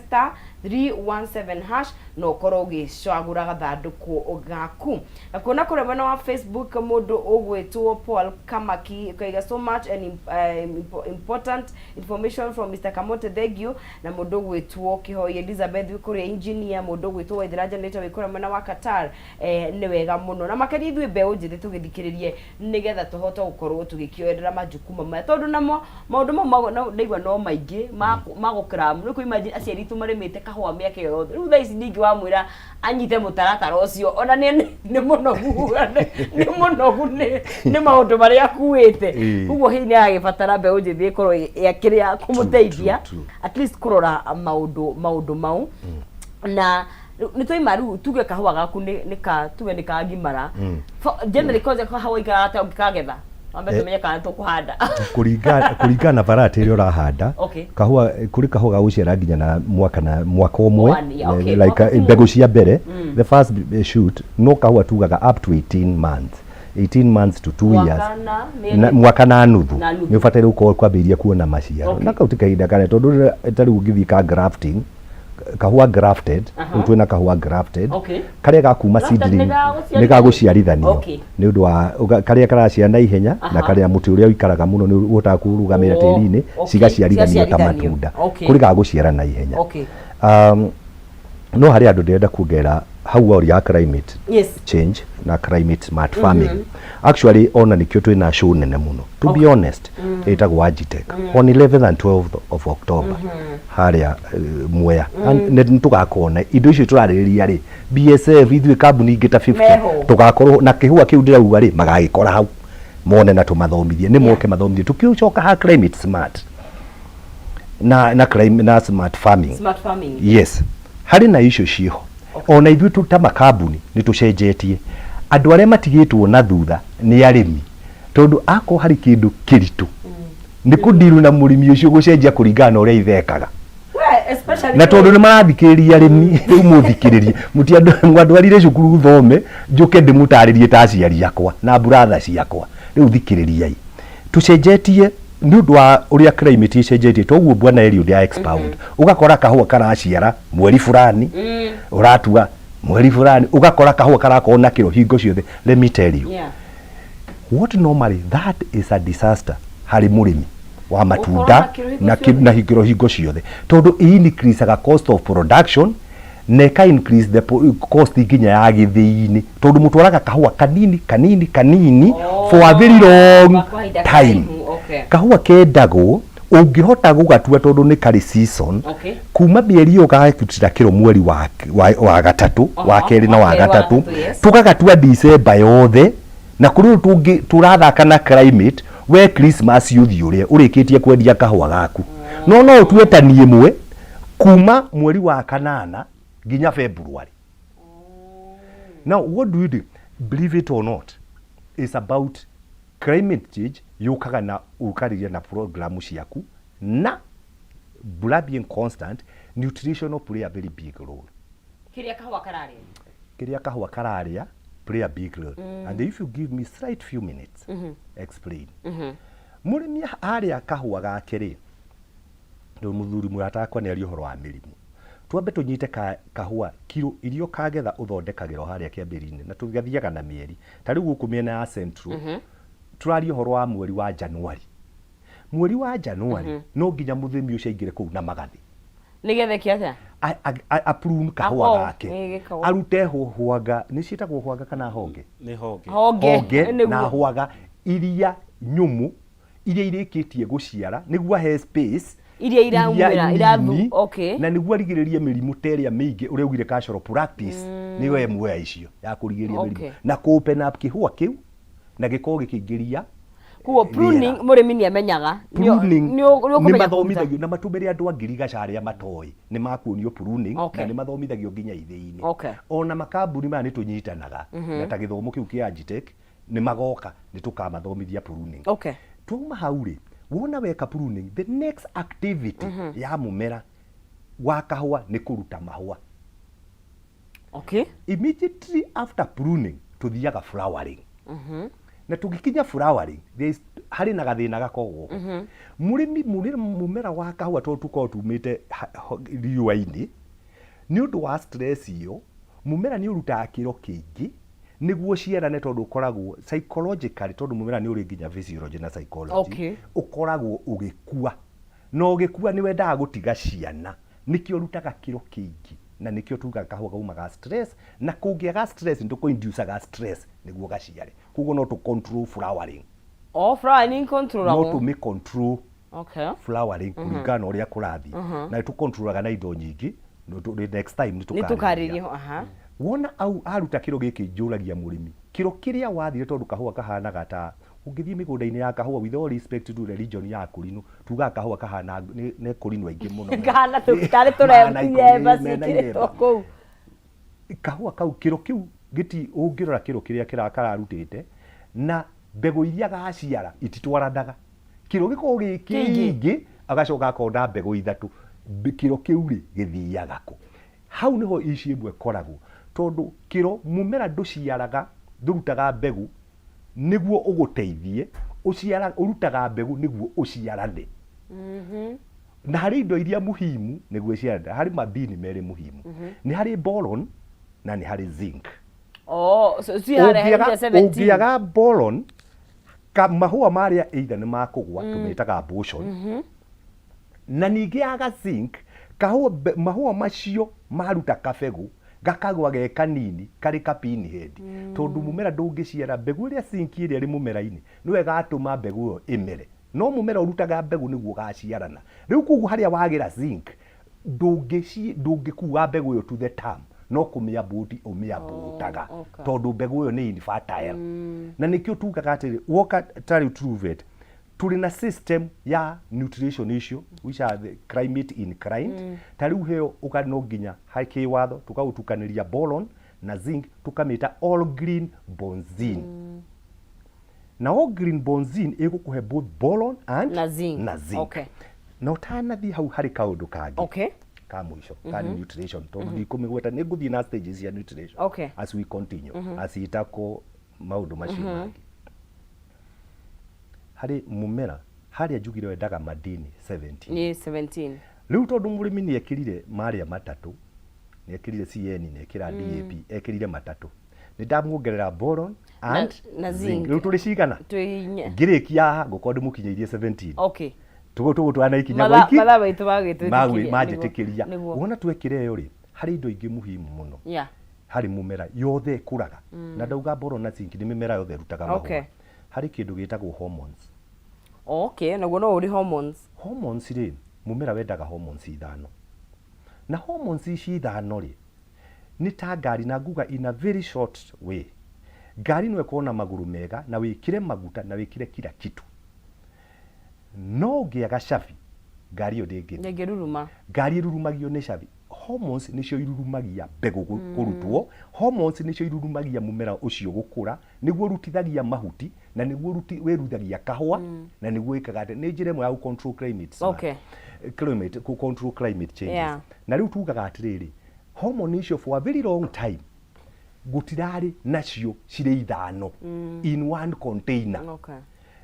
*317# na ũkorwo ũgĩcagũra gathandũkũ gaku. Na kuona kũrĩa mwena wa Facebook, mũndũ ũgwĩtwo Paul Kamaki kaiga, "So much and important information from Mr. Kamote, thank you." Na mũndũ ũgwĩtwo Kĩhoi Elizabeth wĩ kũrĩa engineer, mũndũ ũgwĩtwo Waithera Generator wĩ kũrĩa mwena wa Qatar, nĩ wega mũno na makĩria ithuĩ mbeũ njĩthĩ tũgĩthikĩrĩrie, nĩgetha tũhote gũkorwo tũgĩkĩoerera majukumu maya, tondũ namo maũndũ mau ndaigua no maingĩ ma gũkram. Rĩu kũ imagine aciari aitũ marĩmĩte kahũa mĩaka ĩyo yothe, rĩu thaa ici ningĩ wamwĩra anyite mũtaratara ũcio, ona nĩ mũnogu, nĩ mũnogu nĩ maũndũ marĩa akuĩte. Koguo hihi nĩ aragĩbatara mbeũ njĩthĩ ĩkorwo ĩkĩrĩ ya kũmũteithia true, true. at least kũrora maũndũ mau. Na nĩ twaima rĩu, tuge kahũa gaku nĩ ka tuge nĩ kagimara. Generally kwanza kahũa ikaraga atĩa ũngĩkagetha? Wambe tũmenye kana tũkũhanda. Kũringana na variety ĩrĩa ũrahanda. Kahũa, kũrĩ kahũa ga gũciara nginya na mwaka ũmwe. One year, okay. Like Mwaka ti mbegũ cia mbere, the first shoot, no kahũa tugaga up to 18 months, 18 months to 2 Mwaka years. na mĩeri Na mwaka na nuthu Na nuthu. nĩ ũbataire gũkorwo kwambĩrĩria kuona maciaro. Na kau ti kahinda kanene, tondũ ta rĩu ũngĩthiĩ ka grafting, kahũa grafted, rĩu twĩna kahũa grafted karĩa gakuma Grafted seedling. nĩ ga gũciarithanio? Nĩ ga gũciarithanio. Nĩ ũndũ wa karĩa karaciara na ihenya na karĩa mũtĩ ũrĩa ũikaraga mũno nĩ ũhotaga kũrũgamĩra tĩri-inĩ. Cigaciarithanio ta Cigaciarithanio. matunda. Kũrĩ ga gũciara na ihenya. No harĩ andũ ndĩrenda kuongerera hau waũria ya climate change na climate smart farming. Actually, ona nikĩo twĩna show nene mũno, to be honest, ĩtagwo Agitech on 11th and 12th of October harĩa Mwea. And nĩ tũgakorwo na indo icio tũrarĩrĩria rĩ, BSF, ithuĩ kambuni ingĩ ta 50 Meho. Tũgakorwo na kĩhũa kĩu ndĩrauga rĩ, magagĩkora hau mone na tũmathomithie, nĩ moke mathomithie. Tũkĩcoka ha climate smart na climate na smart farming. Smart farming. Yes, harĩ na icio ciĩho. Ona ithuĩ ta makambuni nĩ tũcenjetie. Andũ arĩa matigĩtwo na thutha nĩ arĩmi, tondũ akorwo harĩ kĩndũ kĩritũ nĩ kũndiru na mũrĩmi ũcio gũcenjia kũringana na ũrĩa ithekaga. Well, especially Na tondũ nĩ marathikĩrĩria arĩmi rĩu, mũthikĩrĩrie mũti mwandwarire cukuru thome, njũke ndĩmũtarĩrie ta aciari akwa na mburatha ciakwa. Rĩu thikĩrĩriai, tũcenjetie nĩ ũndũ wa ũrĩa climate ĩcenjetie. Toguo bwana Eliud ya expound, ũgakora kahũa karaciara mweri fulani, ũratua mweri fulani, ũgakora kahũa karakorwo na kĩro hingo ciothe. Let me tell you what, normally that is a disaster harĩ mũrĩmi wa matunda. Na kĩro hingo Na ciothe. Na kĩro hingo ciothe, tondũ increaseaga cost of production na ĩka increase the cost nginya ya gĩthĩi-inĩ, tondũ mũtwaraga kahũa kanini kanini kanini for a very long Kwa kahinda time. karaihu, okay. Kahũa kendagwo ũngĩhota gũgatua, tondũ nĩ karĩ season. Kuma mĩeri ĩyo gagĩtutĩra kĩro mweri wa gatatũ, wa kerĩ na wa wa kerĩ, wa gatatũ, gatatũ, yes. tũgagatua December yothe. Na kũrĩ ũndũ tũngĩ tũrathaka na climate, we Christmas ũthiĩ ũrĩa ũrĩkĩtie kwendia kahũa gaku, no ũtue tani ĩmwe kuma mweri wa kanana nginya February. Now what do you do? Believe it or not, it's about climate change yũkaga na ũkarĩria na programu ciaku na mbura being constant. Nutritional play a very big role. Kĩrĩa kahũa kararĩa. Kĩrĩa kahũa kararĩa. play a big role. And if you give me slight few minutes, explain. Mũrĩmi harĩa kahũa gake rĩ, rĩu mũthuri mũrata wakwa nĩ aria ũhoro wa mĩrimũ. Twambe tũnyite kahũa kiro iria ũkagetha ũthondekagĩra o harĩa kĩambĩrĩria-inĩ na tũgathiaga na mĩeri. Ta rĩu gũkũ mĩena ya Central, tũraria ũhoro wa mweri wa January. Mweri wa January no nginya mũthĩmi ũcio aingĩre kũu na magathĩ. Nĩgetha ĩke atĩa? A prune kahũa Ako, gake. ĩ, gĩkagwo. Arute hwanga, nĩ ciĩtagwo hwanga kana honge? Nĩ honge. Honge, Honge nĩguo. na hwaga iria nyũmũ iria irĩkĩtie gũciara nĩguo ahe space Iria iraumĩra, irathu, nini, okay. na nĩguo arigĩrĩrie mĩrimũ ta ĩrĩa mĩingĩ ũrĩa ugire cultural practice nĩyo ĩmwe ya icio ya kũrigĩrĩria mĩrimũ na kũ open up kĩhũa kĩu na gĩkorwo gĩkĩingĩria Koguo pruning rĩera. mũrĩmi nĩ amenyaga. Pruning Nĩ ũkũmenya nĩ kũruta. mathomithagio na matũmĩre andũ a ngirigaca arĩa matoĩ nĩ makuonio pruning na nĩ mathomithagio nginya ithĩi-inĩ. Ona makambuni maya nĩ tũnyitanaga na ta gĩthomo kĩu kĩa Agitech nĩ magoka nĩ tũkamathomithia pruning. Twauma hau rĩ, wona weka pruning, the next activity ya mũmera wa kahũa nĩ kũruta mahũa. Immediately after pruning tuthiaga flowering. Na tũgĩkinya flowering there is, harĩ na gathĩna gakoragwo ho. Mũrĩmi mũmera wa kahũa tondũ tũkoragwo tumĩte riũa-inĩ, nĩ ũndũ wa stress ĩyo, mũmera nĩ ũrutaga kĩro kĩingĩ nĩguo ũciarane tondũ ũkoragwo psychologically, tondũ mũmera nĩ ũrĩ nginya physiology na psychology, ũkoragwo ũgĩkua. Na ũgĩkua nĩ wendaga gũtiga ciana, nĩkĩo ũrutaga kĩro kĩingĩ, na nĩkĩo tugaga kahũa kaumaga stress, na kũngĩaga stress nĩ tũkũ induce stress nĩguo gaciare. Koguo no tũ control flowering. Oh, flowering control-agwo. No tũmĩ control flowering kũringana na ũrĩa kũrathiĩ. Na nĩ tũ control-aga na indo nyingĩ, next time nĩ Nĩ tũkarĩrĩria. tũkarĩria, aha. Wona au aruta kĩro gĩkĩ njũragia mũrĩmi, kĩro kĩrĩa wathire tondũ kahũa kahanaga ta ũngĩthiĩ mĩgũnda-inĩ ya kahũa with all respect to the region ya Kũrinũ, tugaga kahũa kahana nĩ Kũrinũ aingĩ mũno. Kahana tarĩ Mahana tũremba ikũmi, mena ciĩkĩrĩtwo iremba. kũu. Kahũa kau kĩro kĩu gĩti ũngĩrora kĩro kĩrĩa kararutĩte na mbegũ iria gaciara ititwaranaga. Kĩro gĩkoragwo gĩ Kĩingĩ. kĩingĩ agacoka akonda mbegũ ithatũ. Kĩro kĩu rĩ gĩthiaga kũ? Hau nĩho ici ĩmwe ĩkoragwo tondũ kĩro mũmera ndũciaraga, ndũrutaga mbegũ nĩguo ũgũteithie, ũciara, ũrutaga mbegũ nĩguo ũciarane. Na harĩ indo iria muhimu nĩguo ĩciarane, harĩ madini merĩ muhimu. Nĩ harĩ boron na nĩ harĩ zinc. Oh, so ci harĩa Ũngĩaga he 17. ũngĩaga boron, ka mahũa marĩa either nĩ makũgwa, tũmĩtaga abortion. Na ningĩ yaga zinc, kahũa mahũa macio maruta kabegũ, gakagwa ge kanini, karĩ ka pinhead. Tondũ mũmera ndũngĩciara mbegũ ĩrĩa zinc ĩrĩa ĩrĩ mũmera-inĩ, nĩyo ĩgatũma mbegũ ĩyo ĩmere. No mũmera ũrutaga mbegũ nĩguo ũgaciarana. Rĩu koguo harĩa wagĩra zinc, ndũngĩkua mbegũ ĩyo to the term, no kũmĩabũti ũmĩabũtaga. Tondũ mbegũ ĩyo nĩ infertile. Na nĩkĩo tugaga atĩrĩ, woka ta rĩu Truvet, tũrĩ na system ya nutrition icio, which are the climate inclined. Ta rĩu heo ũka no nginya kĩwatho tũkaũtukanĩria boron na zinc, tũkamĩta all green bonzine. Na all green bonzine ĩgũkũhe both boron and Na zinc. na zinc. Na ũtanathiĩ hau harĩ kaũndũ kangĩ ka mũico ka nutrition, tondũ ndikũmĩgweta, nĩ ngũthiĩ na stages cia nutrition as we continue, as itako maũndũ macio mangĩ. Harĩ mũmera harĩa njugire wendaga madini 17. Nĩ 17. Rĩu tondũ mũrĩmi nĩ ekĩrire marĩa matatũ, nĩ ekĩrire CN, nĩ ekĩra DAP, ekĩrire matatũ, nĩ ndamuongerera boron and na zinc. Rĩu tũrĩ cigana? Twĩ inya. Ngĩrĩkia haha ngũkorwo ndĩmũkinyĩirie 17. Tũgũtwana na ikinya Mathaa gwa iki mathaa maitũ magĩtwĩtĩkĩria. Manjĩtĩkĩria. Nĩguo. Wona twekĩra ĩyo rĩ, harĩ indo ingĩ muhimu mũno harĩ mũmera yothe ĩkũraga. Na ndauga boron na zinc nĩ mĩmera yothe ĩrutaga mahũa. Harĩ kĩndũ gĩtagwo hormones. Okay, naguo no ũrĩ hormones. Hormones rĩ, mũmera wendaga hormones ithano. Na hormones ici ithano rĩ, nĩ ta ngari, na nguga in a very short way. Ngari no ĩkorwo na magũrũ mega, na wĩkĩre maguta, na wĩkĩre kila kitu. No ũngĩaga cabi, ngari ĩyo ndĩngĩthiĩ. Ndĩngĩruruma. Ngari ĩrurumagio nĩ cabi. Hormones nĩcio irurumagia mbegũ kũrutwo. Hormones nĩcio irurumagia mũmera ũcio gũkũra, nĩguo ũrutithagia mahuti, na nĩguo wĩruthagia kahũa, na nĩguo wĩkaga atĩ, nĩ njĩra ĩmwe ya gũ control climate smart. Climate, gũ control climate changes. Na rĩu tugaga atĩrĩrĩ, hormone icio for a very long time, Gũtirarĩ nacio cirĩ ithano in one container.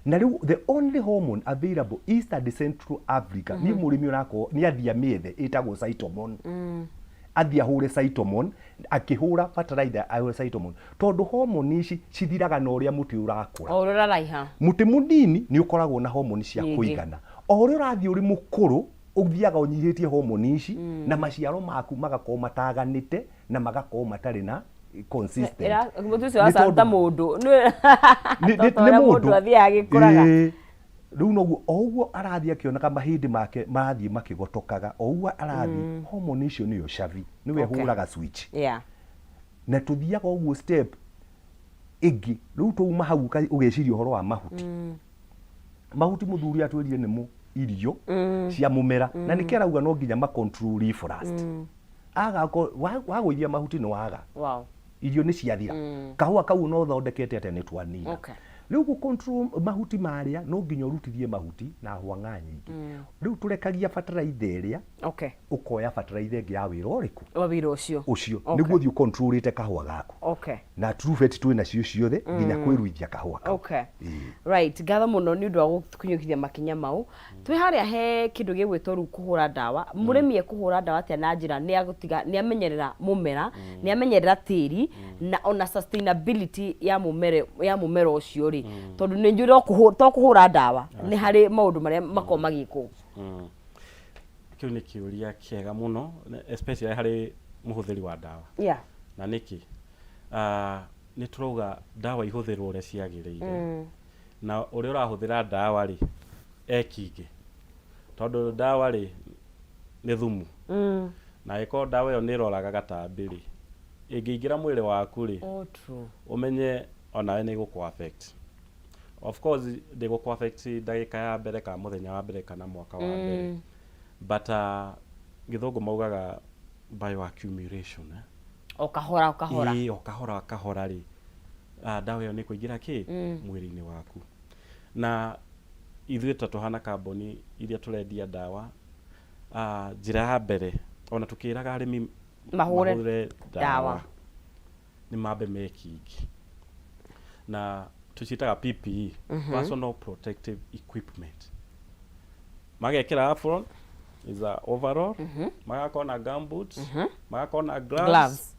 Na rĩu the only hormone available East and Central Africa, niĩ mũrĩmi ũrakorwo nĩ athiĩ amĩethe, ĩtagwo Cytomon. Athiĩ ahũre Cytomon, akĩhũra fertilizer ahũre Cytomon, tondũ hormone ici cithiraga na ũrĩa mũtĩ ũrakũra. O ũrĩa ũraraiha. Mũtĩ mũnini nĩ ũkoragwo na hormone cia Nyingĩ. kũigana. O ũrĩa ũrathiĩ ũrĩ mũkũrũ, ũthiaga ũnyihĩtie hormone ici, na maciaro maku magakorwo mataganĩte na magakorwo matarĩ na consistent. Mũtĩ ũcio Nĩ wa ta mũndũ. Ta nĩ ũrĩa mũndũ athiaga agĩkũraga. Ĩĩ. Rĩu noguo o ũguo arathiĩ akĩonaga mahĩndĩ make marathiĩ makĩgotokaga, o ũguo arathiĩ, hormone icio nĩyo cabi, nĩwe hũraga switch. Na tũthiaga ũguo step ĩngĩ. Rĩu twauma hau ũgeciria ũhoro wa mahuti. Mahuti mũthuri atwĩrire nĩmo irio cia mũmera, na nĩkĩo arauga no nginya ma control leaf rust. Aga wagũithia mahuti nĩ waga. Irio nĩ ciathira. Kahũa kau no ũthondekete atĩa nĩ twanina. Rĩu gũ control mahuti marĩa no nginya ũrutithie mahuti na hwang'a nyingĩ. Rĩu tũrekagia fertilizer ĩrĩa, ũkoya fertilizer ĩngĩ ya wĩra ũrĩkũ? Wa wĩra ũcio. Ũcio. Nĩguo ũthiĩ ũcontrolĩte kahũa gaku. Na Truvet twĩ nacio ciothe nginya kwĩruithia kahũa kau. Ĩĩ. Right, ngatho mũno nĩ ũndũ wa gũkinyũkithia makinya mau. Twĩ harĩa he kĩndũ gĩgwĩtwo rĩu kũhũra ndawa. Mũrĩmi ekũhũra ndawa atĩa na njĩra nĩ agũtiga nĩ amenyerera mũmera, nĩ amenyerera tĩri, na ona sustainability ya mũmera ũcio rĩ, tondũ nĩ njũĩ to kũhũra ndawa, nĩ harĩ maũndũ marĩa makoragwo magĩkwo. Kĩu nĩ kĩũria kĩega mũno, especially harĩ mũhũthĩri wa ndawa. Na nĩkĩ? Nĩ tũrauga ndawa ihũthĩrwo ũrĩa ciagĩrĩire. Na ũrĩa ũrahũthĩra ndawa rĩ, ekinge. Tondũ ndawa rĩ, nĩ thumu. Na angĩkorwo ndawa ĩyo nĩ ĩroraga gatambi rĩ, ĩngĩingĩra mwĩrĩ waku rĩ, Oh, true. Ũmenye onawe nĩ ĩgũkũ affect. Of course ndĩgũkũ affect ndagĩka ya mbere kana mũthenya wa mbere kana mwaka wa mbere. But gĩthũngũ maugaga bioaccumulation, eh? O kahora o kahora. Ĩĩ, o kahora kahora rĩ, ndawa ĩyo nĩ ĩkũingĩra kĩ mwĩrĩ-inĩ waku. Na ithuĩ ta tũhana kambuni iria tũrendia ndawa, njĩra ya mbere ona tũkĩraga arĩmi mahũre ndawa ndawa, nĩ mambe mekingi, na tũciĩtaga PPE, personal protective equipment. Magekĩra apron, is a overall, magakorwo na gumboots, magakorwo na gloves, gloves,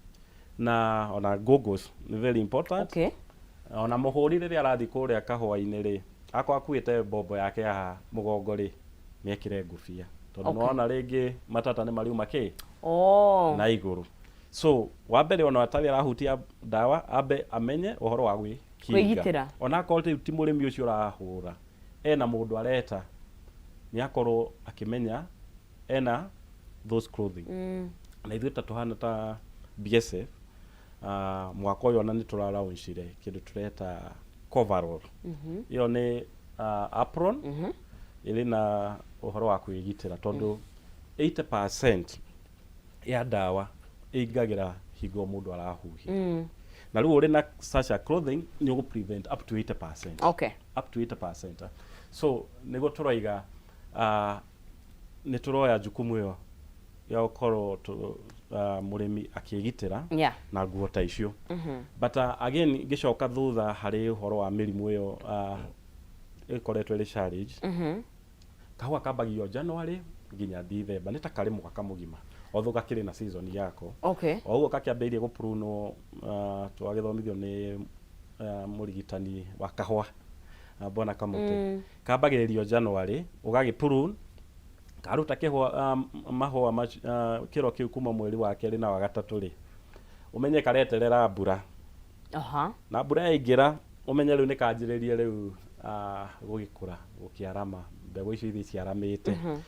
na ona goggles nĩ very important. Ona mũhũri rĩrĩa arathiĩ kũrĩa kahũa-inĩ rĩ, akorwo akuĩte mbombo yake haha mũgongo rĩ, nĩ ekĩre ngũbia, tondũ nĩwona rĩngĩ matata nĩ mariuma kĩ na igũrũ. So wa mbere, ona atarĩ arahutia ndawa, ambe amenye ũhoro wa gwĩkinga. Kwĩgitĩra. Ona akorwo rĩu ti mũrĩmi ũcio ũrahũra, ena mũndũ areta, nĩ akorwo akĩmenya ena those clothing. Na ithuĩ ta tũhana ta BSF, mwaka ũyũ ona nĩ tũraraunchire kĩndũ tũreta coverall. Ĩyo nĩ apron ĩrĩ na ũhoro wa kwĩgitĩra, tondũ 80% ya ndawa ĩingagĩra hingo mũndũ arahuhia. Na rĩu ũrĩ na such a clothing nĩ ũgũ prevent up to 80%. Up to 80%, eh. So nĩguo tũroiga nĩ tũroya jukumu ĩyo ya gũkorwo mũrĩmi akĩgitĩra na nguo ta icio. But again, ngĩcoka thutha harĩ ũhoro wa mĩrimũ ĩyo ĩkoretwo ĩrĩ challenge, kahũa kambagio January nginya December, nĩ ta karĩ mwaka mũgima, although gakĩrĩ na season yako. O ũguo kakĩambĩrĩirie gũprunwo, twagĩthomithio nĩ mũrigitani wa kahũa, Bwana Kamũtĩ, kambagĩrĩrio January, ũgagĩ prune, karuta kĩhũa, mahũa kĩro kĩu kuma mweri wa kerĩ na wa gatatũ rĩ, ũmenye kareterera mbura. Na mbura yaingĩra, ũmenye rĩu nĩ kanjĩrĩrie rĩu gũgĩkũra, gũkĩarama mbegũ icio ithiĩ ciaramĩte.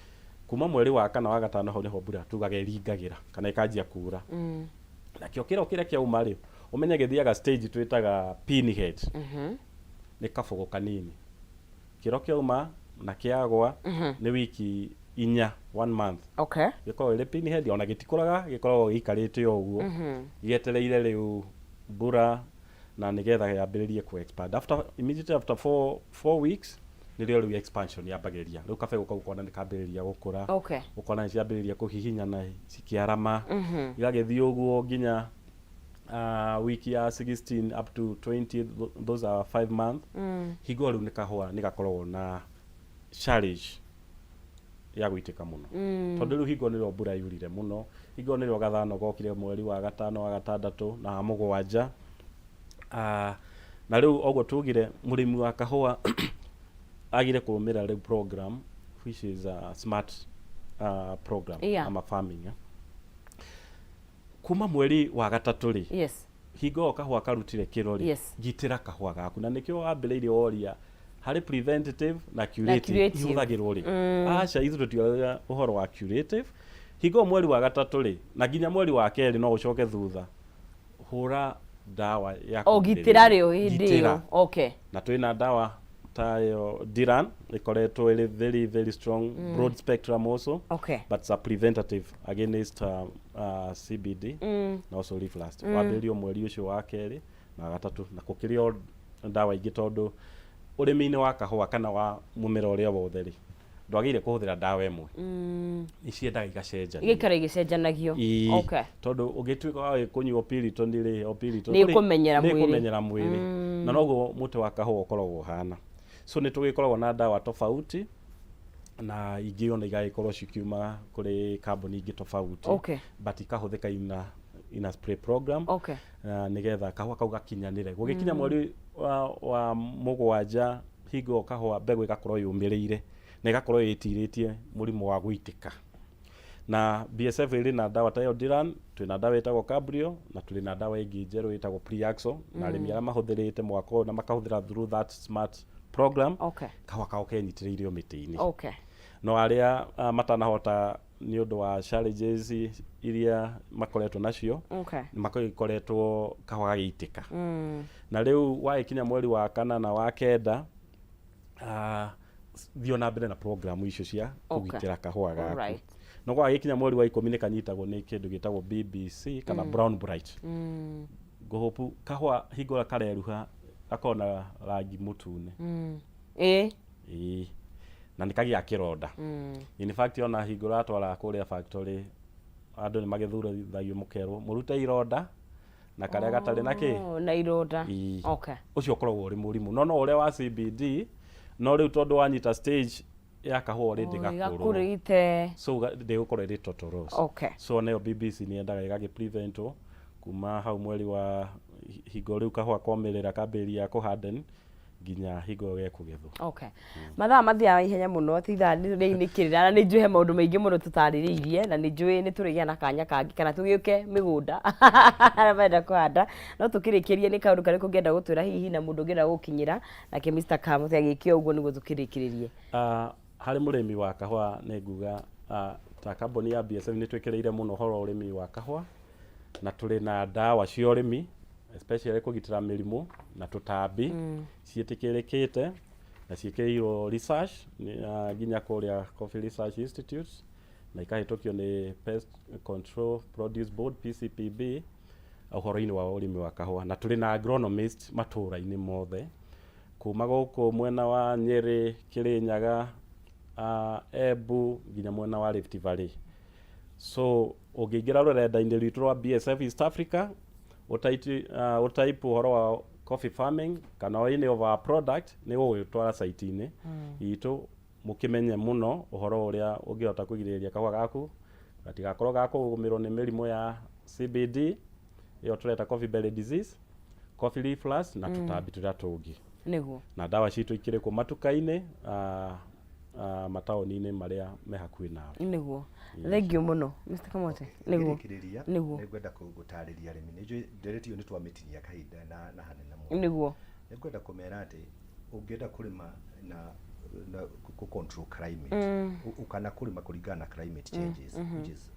Kuma mweri wa kana wa gatano, hau nĩho mbura tugaga ĩringagĩra kana ĩkanjia kura. Nakĩo kĩro kĩrĩa kĩauma rĩ, ũmenye gĩthiaga stage twĩtaga pinhead, nĩ kabũgũ kanini. Kĩro kĩauma na kĩagwa nĩ wiki 4, one month, gĩkoragwo ĩrĩ pinhead, ona gĩtikũraga, gĩkoragwo gĩikarĩte o ũguo gĩetereire rĩu mbura na nĩgetha yambĩrĩrie ku expand. After, immediately after 4 weeks, nĩrĩo rĩu expansion yambagĩrĩria. Rĩu kabegũ kau ũkona nĩ kambĩrĩria gũkũra, ũkona nĩ ciambĩrĩria kũhihinyana cikĩarama, igagĩthiĩ ũguo nginya Wiki ya 16 up to 20, those are 5 months. Hingo rĩu nĩ kahũa nĩ gakoragwo na challenge ya gũitĩka mũno, tondũ rĩu hingo nĩrĩo mbura yurire mũno, hingo nĩrĩo gathano gokire mweri wa gatano, wa gatandatũ na wa mũgwanja. Na rĩu oguo tugire mũrĩmi wa kahũa agire kũrũmĩrĩra rĩu program, which is a smart program ama farming, eh? Kuma mweri wa gatatũ rĩ, hingo ĩyo kahũa karutire kĩro rĩ, gitĩra kahũa gaku, na nĩkĩo wambĩrĩirie woria harĩ preventative na curative curative. Ihũthagĩrwo rĩ. Aca, ithuĩ tũtiaragia ũhoro wa curative. Hingo ĩyo mweri wa gatatũ rĩ, na nginya mweri wa kerĩ, no ũcoke thutha, hũra ndawa ya O gitĩra kũgirĩrĩria. rĩo hĩndĩ Gitĩra. ĩyo, okay. Na twĩna ndawa ta ĩyo Diran, ĩkoretwo ĩrĩ very very strong, broad spectrum also, but it's a preventative against CBD na also leaf rust. Wambĩrĩrio mweri ũcio wa kerĩ na wa gatatũ, na gũkĩrĩ o ndawa ingĩ, tondũ ũrĩmi-inĩ wa kahũa kana wa mũmera ũrĩa wothe rĩ, ndwagĩrĩire kũhũthĩra ndawa ĩmwe, nĩ ciendaga igacenjanio. Igaikara igĩcenjanagio. Tondũ ũngĩtuĩka wa kũnyua Piriton rĩ, o Piriton Nĩ ĩkũmenyera nĩ mwĩrĩ. Ĩkũmenyera mwĩrĩ, na noguo mũtĩ wa kahũa ũkoragwo ũhana. So nĩ tũgĩkoragwo na ndawa tofauti, na ingĩ ona igagĩkorwo cikiuma kũrĩ kambuni ingĩ tofauti, but ikahũthĩka ina spray program, nĩgetha kahũa kau gakinyanĩre. Gũgĩkinya mweri wa mũgwanja, hingo ĩyo kahũa mbegũ ĩgakorwo yũmĩrĩire na ĩgakorwo ĩtirĩtie mũrimũ wa gũitĩka. Na BSF ĩrĩ na ndawa ta ĩyo Diran, twĩna ndawa ĩtagwo Cabrio, na tũrĩ na ndawa ĩngĩ njerũ ĩtagwo Priaxo, na arĩmi arĩa mahũthĩrĩte mwaka ũyũ na makahũthĩra through that smart program, kahũa kao kenyitĩrĩire o mĩtĩ-inĩ. No arĩa matanahota nĩ ũndũ wa challenges iria makoretwo nacio, makoretwo kahũa gagĩitĩka, na rĩu wagĩkinya mweri wa kana na wa kenda, thiĩ na mbere na program icio cia kũgitĩra kahũa gaku. No gwagĩkinya mweri wa 10, nĩ kanyitagwo nĩ kĩndũ gĩtagwo BBC kana brown blight. Ngũhũpu kahũa hingo ĩrĩa kareruha gakoragwo na rangi mũtune. Ĩĩ, na nĩ kagĩa kĩronda. In fact, ona hingo ũratwara kũrĩa factory, andũ nĩ magĩthurithagio, mũkerwo mũrute ironda na karĩa gatarĩ na kĩ. Oh, na ironda. Ĩĩ. Ũcio ũkoragwo ũrĩ mũrimũ, no ũrĩa wa CBD, no rĩu tondũ wanyita stage ya kahũa already gakũrũ, gakũrĩte, so ndĩgũkorwo ĩrĩ total loss. So nayo BBC nĩ yendaga ĩgagĩ preventwo kuma hau mweri wa hingo rĩu kahũa komĩrĩra kambĩrĩria kũharden nginya hingo gekũgethwo. Okay. Mathaa mathiaga ihenya mũno, atĩ ithaa rĩinĩkĩrĩra, na nĩ njũĩ he maũndũ maingĩ mũno tũtarĩrĩirie, na nĩ njũĩ nĩ tũrĩgĩa na kanya kangĩ kana tũgĩũke mĩgũnda arĩa marenda kũhanda. No tũkĩrĩkĩrie, nĩ kaũndũ karĩkũ ũngĩenda gũtwĩra hihi, na mũndũ ũngĩenda gũkinyĩra nake Mr. Kamũtĩ agĩke ũguo nĩguo tũkĩrĩkĩrĩrie? Harĩ mũrĩmi wa kahũa nĩ nguga, ta kambuni ya BSF nĩ twĩkĩrĩire mũno ũhoro wa ũrĩmi wa kahũa, na tũrĩ na ndawa cia ũrĩmi, especially kũgitĩra mĩrimũ na tũtambi, ciĩtĩkĩrĩkĩte na ciĩkĩrĩirwo research nginya kũrĩa Coffee Research Institute, na ikahĩtũkio nĩ Pest Control Produce Board, PCPB, ũhoro-inĩ wa ũrĩmi wa kahũa. Na tũrĩ na agronomist matũũra-inĩ mothe, kuma gũkũ mwena wa Nyĩrĩ, Kĩrĩnyaga, Embu, nginya mwena wa Rift Valley. So ũngĩingĩra rũrenda-inĩ rwitũ rwa BSF East Africa, ũtype ũhoro wa coffee farming kana any of our product, nĩ gũgũgĩtwara site-inĩ itũ, mũkĩmenye mũno ũhoro ũrĩa ũngĩhota kũgirĩrĩria kahũa gaku gatigakorwo ga kũgũmĩrwo nĩ mĩrimũ ya CBD, ĩyo tũreta coffee berry disease, coffee leaf rust, na tũtambi tũrĩa tũngĩ. Na ndawa citũ ikĩrĩ kũ matuka-inĩ, mataũni-inĩ marĩa me hakuhĩ nawe. Nĩguo, thank you mũno, Mr. Kamote. Nĩguo. Ngĩrĩkĩrĩria, nĩngwenda gũtarĩria arĩmi, nĩ njũĩ ndeereti ĩyo nĩ twamĩtinia kahinda na hanene mũno. Nĩngwenda kũmera atĩ ũngĩenda kũrĩma na kũ control climate, kana kũrĩma kũringana na climate changes, which is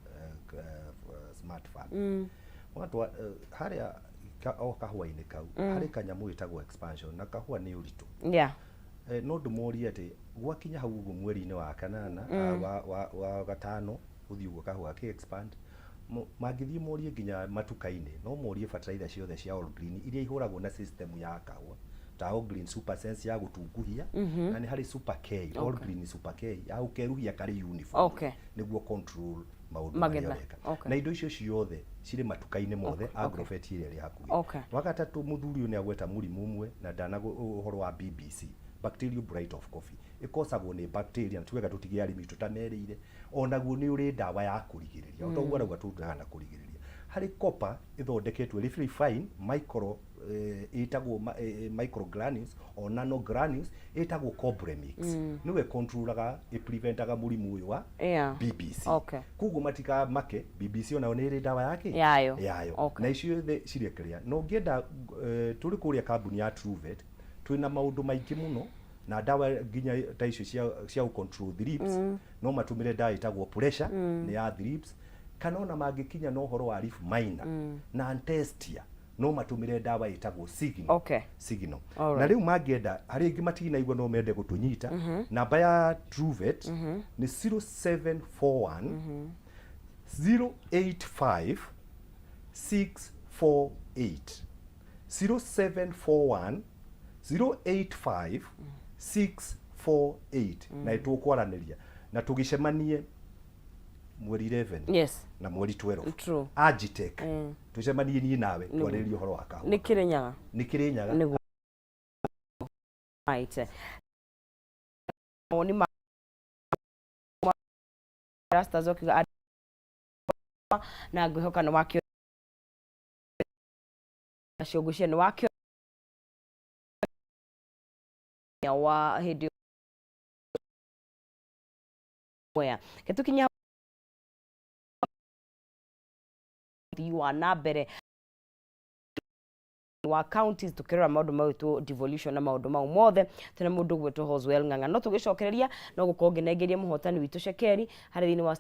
smart farming. Watwa harĩa o kahũa-inĩ kau harĩ kanyamũ gĩtagwo expansion, na kahũa nĩ ũritũ. No ndĩmorie atĩ gwakinya hau ũguo mweri-inĩ wa kanana, wa gatano gũthiĩ ũguo, kahũa gakĩ expand, mangĩthiĩ morie nginya matuka-inĩ, no morie fertilizer ciothe cia All Green iria ihũragwo na system ya kahũa, ta All Green Super Sense ya gũtunguhia, na nĩ harĩ Super K, All Green Super K ya gũkeruhia karĩ uniform, nĩguo control Maũndũ marĩa Magetha. ũreka. Na indo icio ciothe cirĩ matuka-inĩ mothe, Agrovet ĩrĩa ĩrĩ hakuhĩ. Wagatatũ, mũthuri ũyũ nĩ agweta mũrimũ ũmwe na ndana ũhoro wa BBC, bacterial blight of coffee, ĩkosagwo nĩ bacteria, na tiwega tũtige arĩmi tũtamerĩire, onaguo nĩ ũrĩ ndawa ya kũrigĩrĩria. Mm. Toguo arauga tũrutaga na kũrigĩrĩria harĩ copper ĩthondeketwo ĩrĩ very fine micro, ĩtagwo microgranules o nano granules, ĩtagwo Cobremix. Nĩwe controlaga, ĩpreventaga mũrimũ ũyũ wa BBC. Koguo matikamake, BBC onayo nĩ ĩrĩ ndawa yake Yayo. Yayo. Na icio ciothe cirĩ clear. Na ũngĩenda, tũrĩ kũrĩa kambuni ya Truvet, twĩna maũndũ maingĩ mũno na ndawa nginya ta icio cia control thrips. No matũmĩre ndawa ĩtagwo Pressure, nĩ ya thrips, kana ona mangĩkinya na ũhoro wa leaf miner na Antestia, no matũmĩre ndawa ĩtagwo Signal. Signal. Na rĩu mangĩenda, harĩ ingĩ matinaigua, no mende gũtũnyita, namba ya Truvet nĩ 0741 085 648, 0741 085 648, na ĩtũkwaranĩria na tũgĩcemanie mweri 11 na mweri 12 Agitech, tũcemanie niĩ nawe, twarĩrĩrie ũhoro wa kahũa. Nĩ Kĩrĩnyaga. Nĩ Kĩrĩnyaga. Nĩguo. Right. Mawoni ma Rastas ũkiuga na ngwĩhoka nĩ wakĩo acio, ngwĩciria nĩ wakĩo wa hĩndĩ ĩyo gĩtũkinya ũthii wa na mbere wa counties, tukirora maundu mau tu devolution na maundu mau mothe, tuna mundu gwitwo Hoswell Ng'ang'a. No tugicokereria no gukorwo nginengeria muhotani witũ cekeri harĩ thĩinĩ wa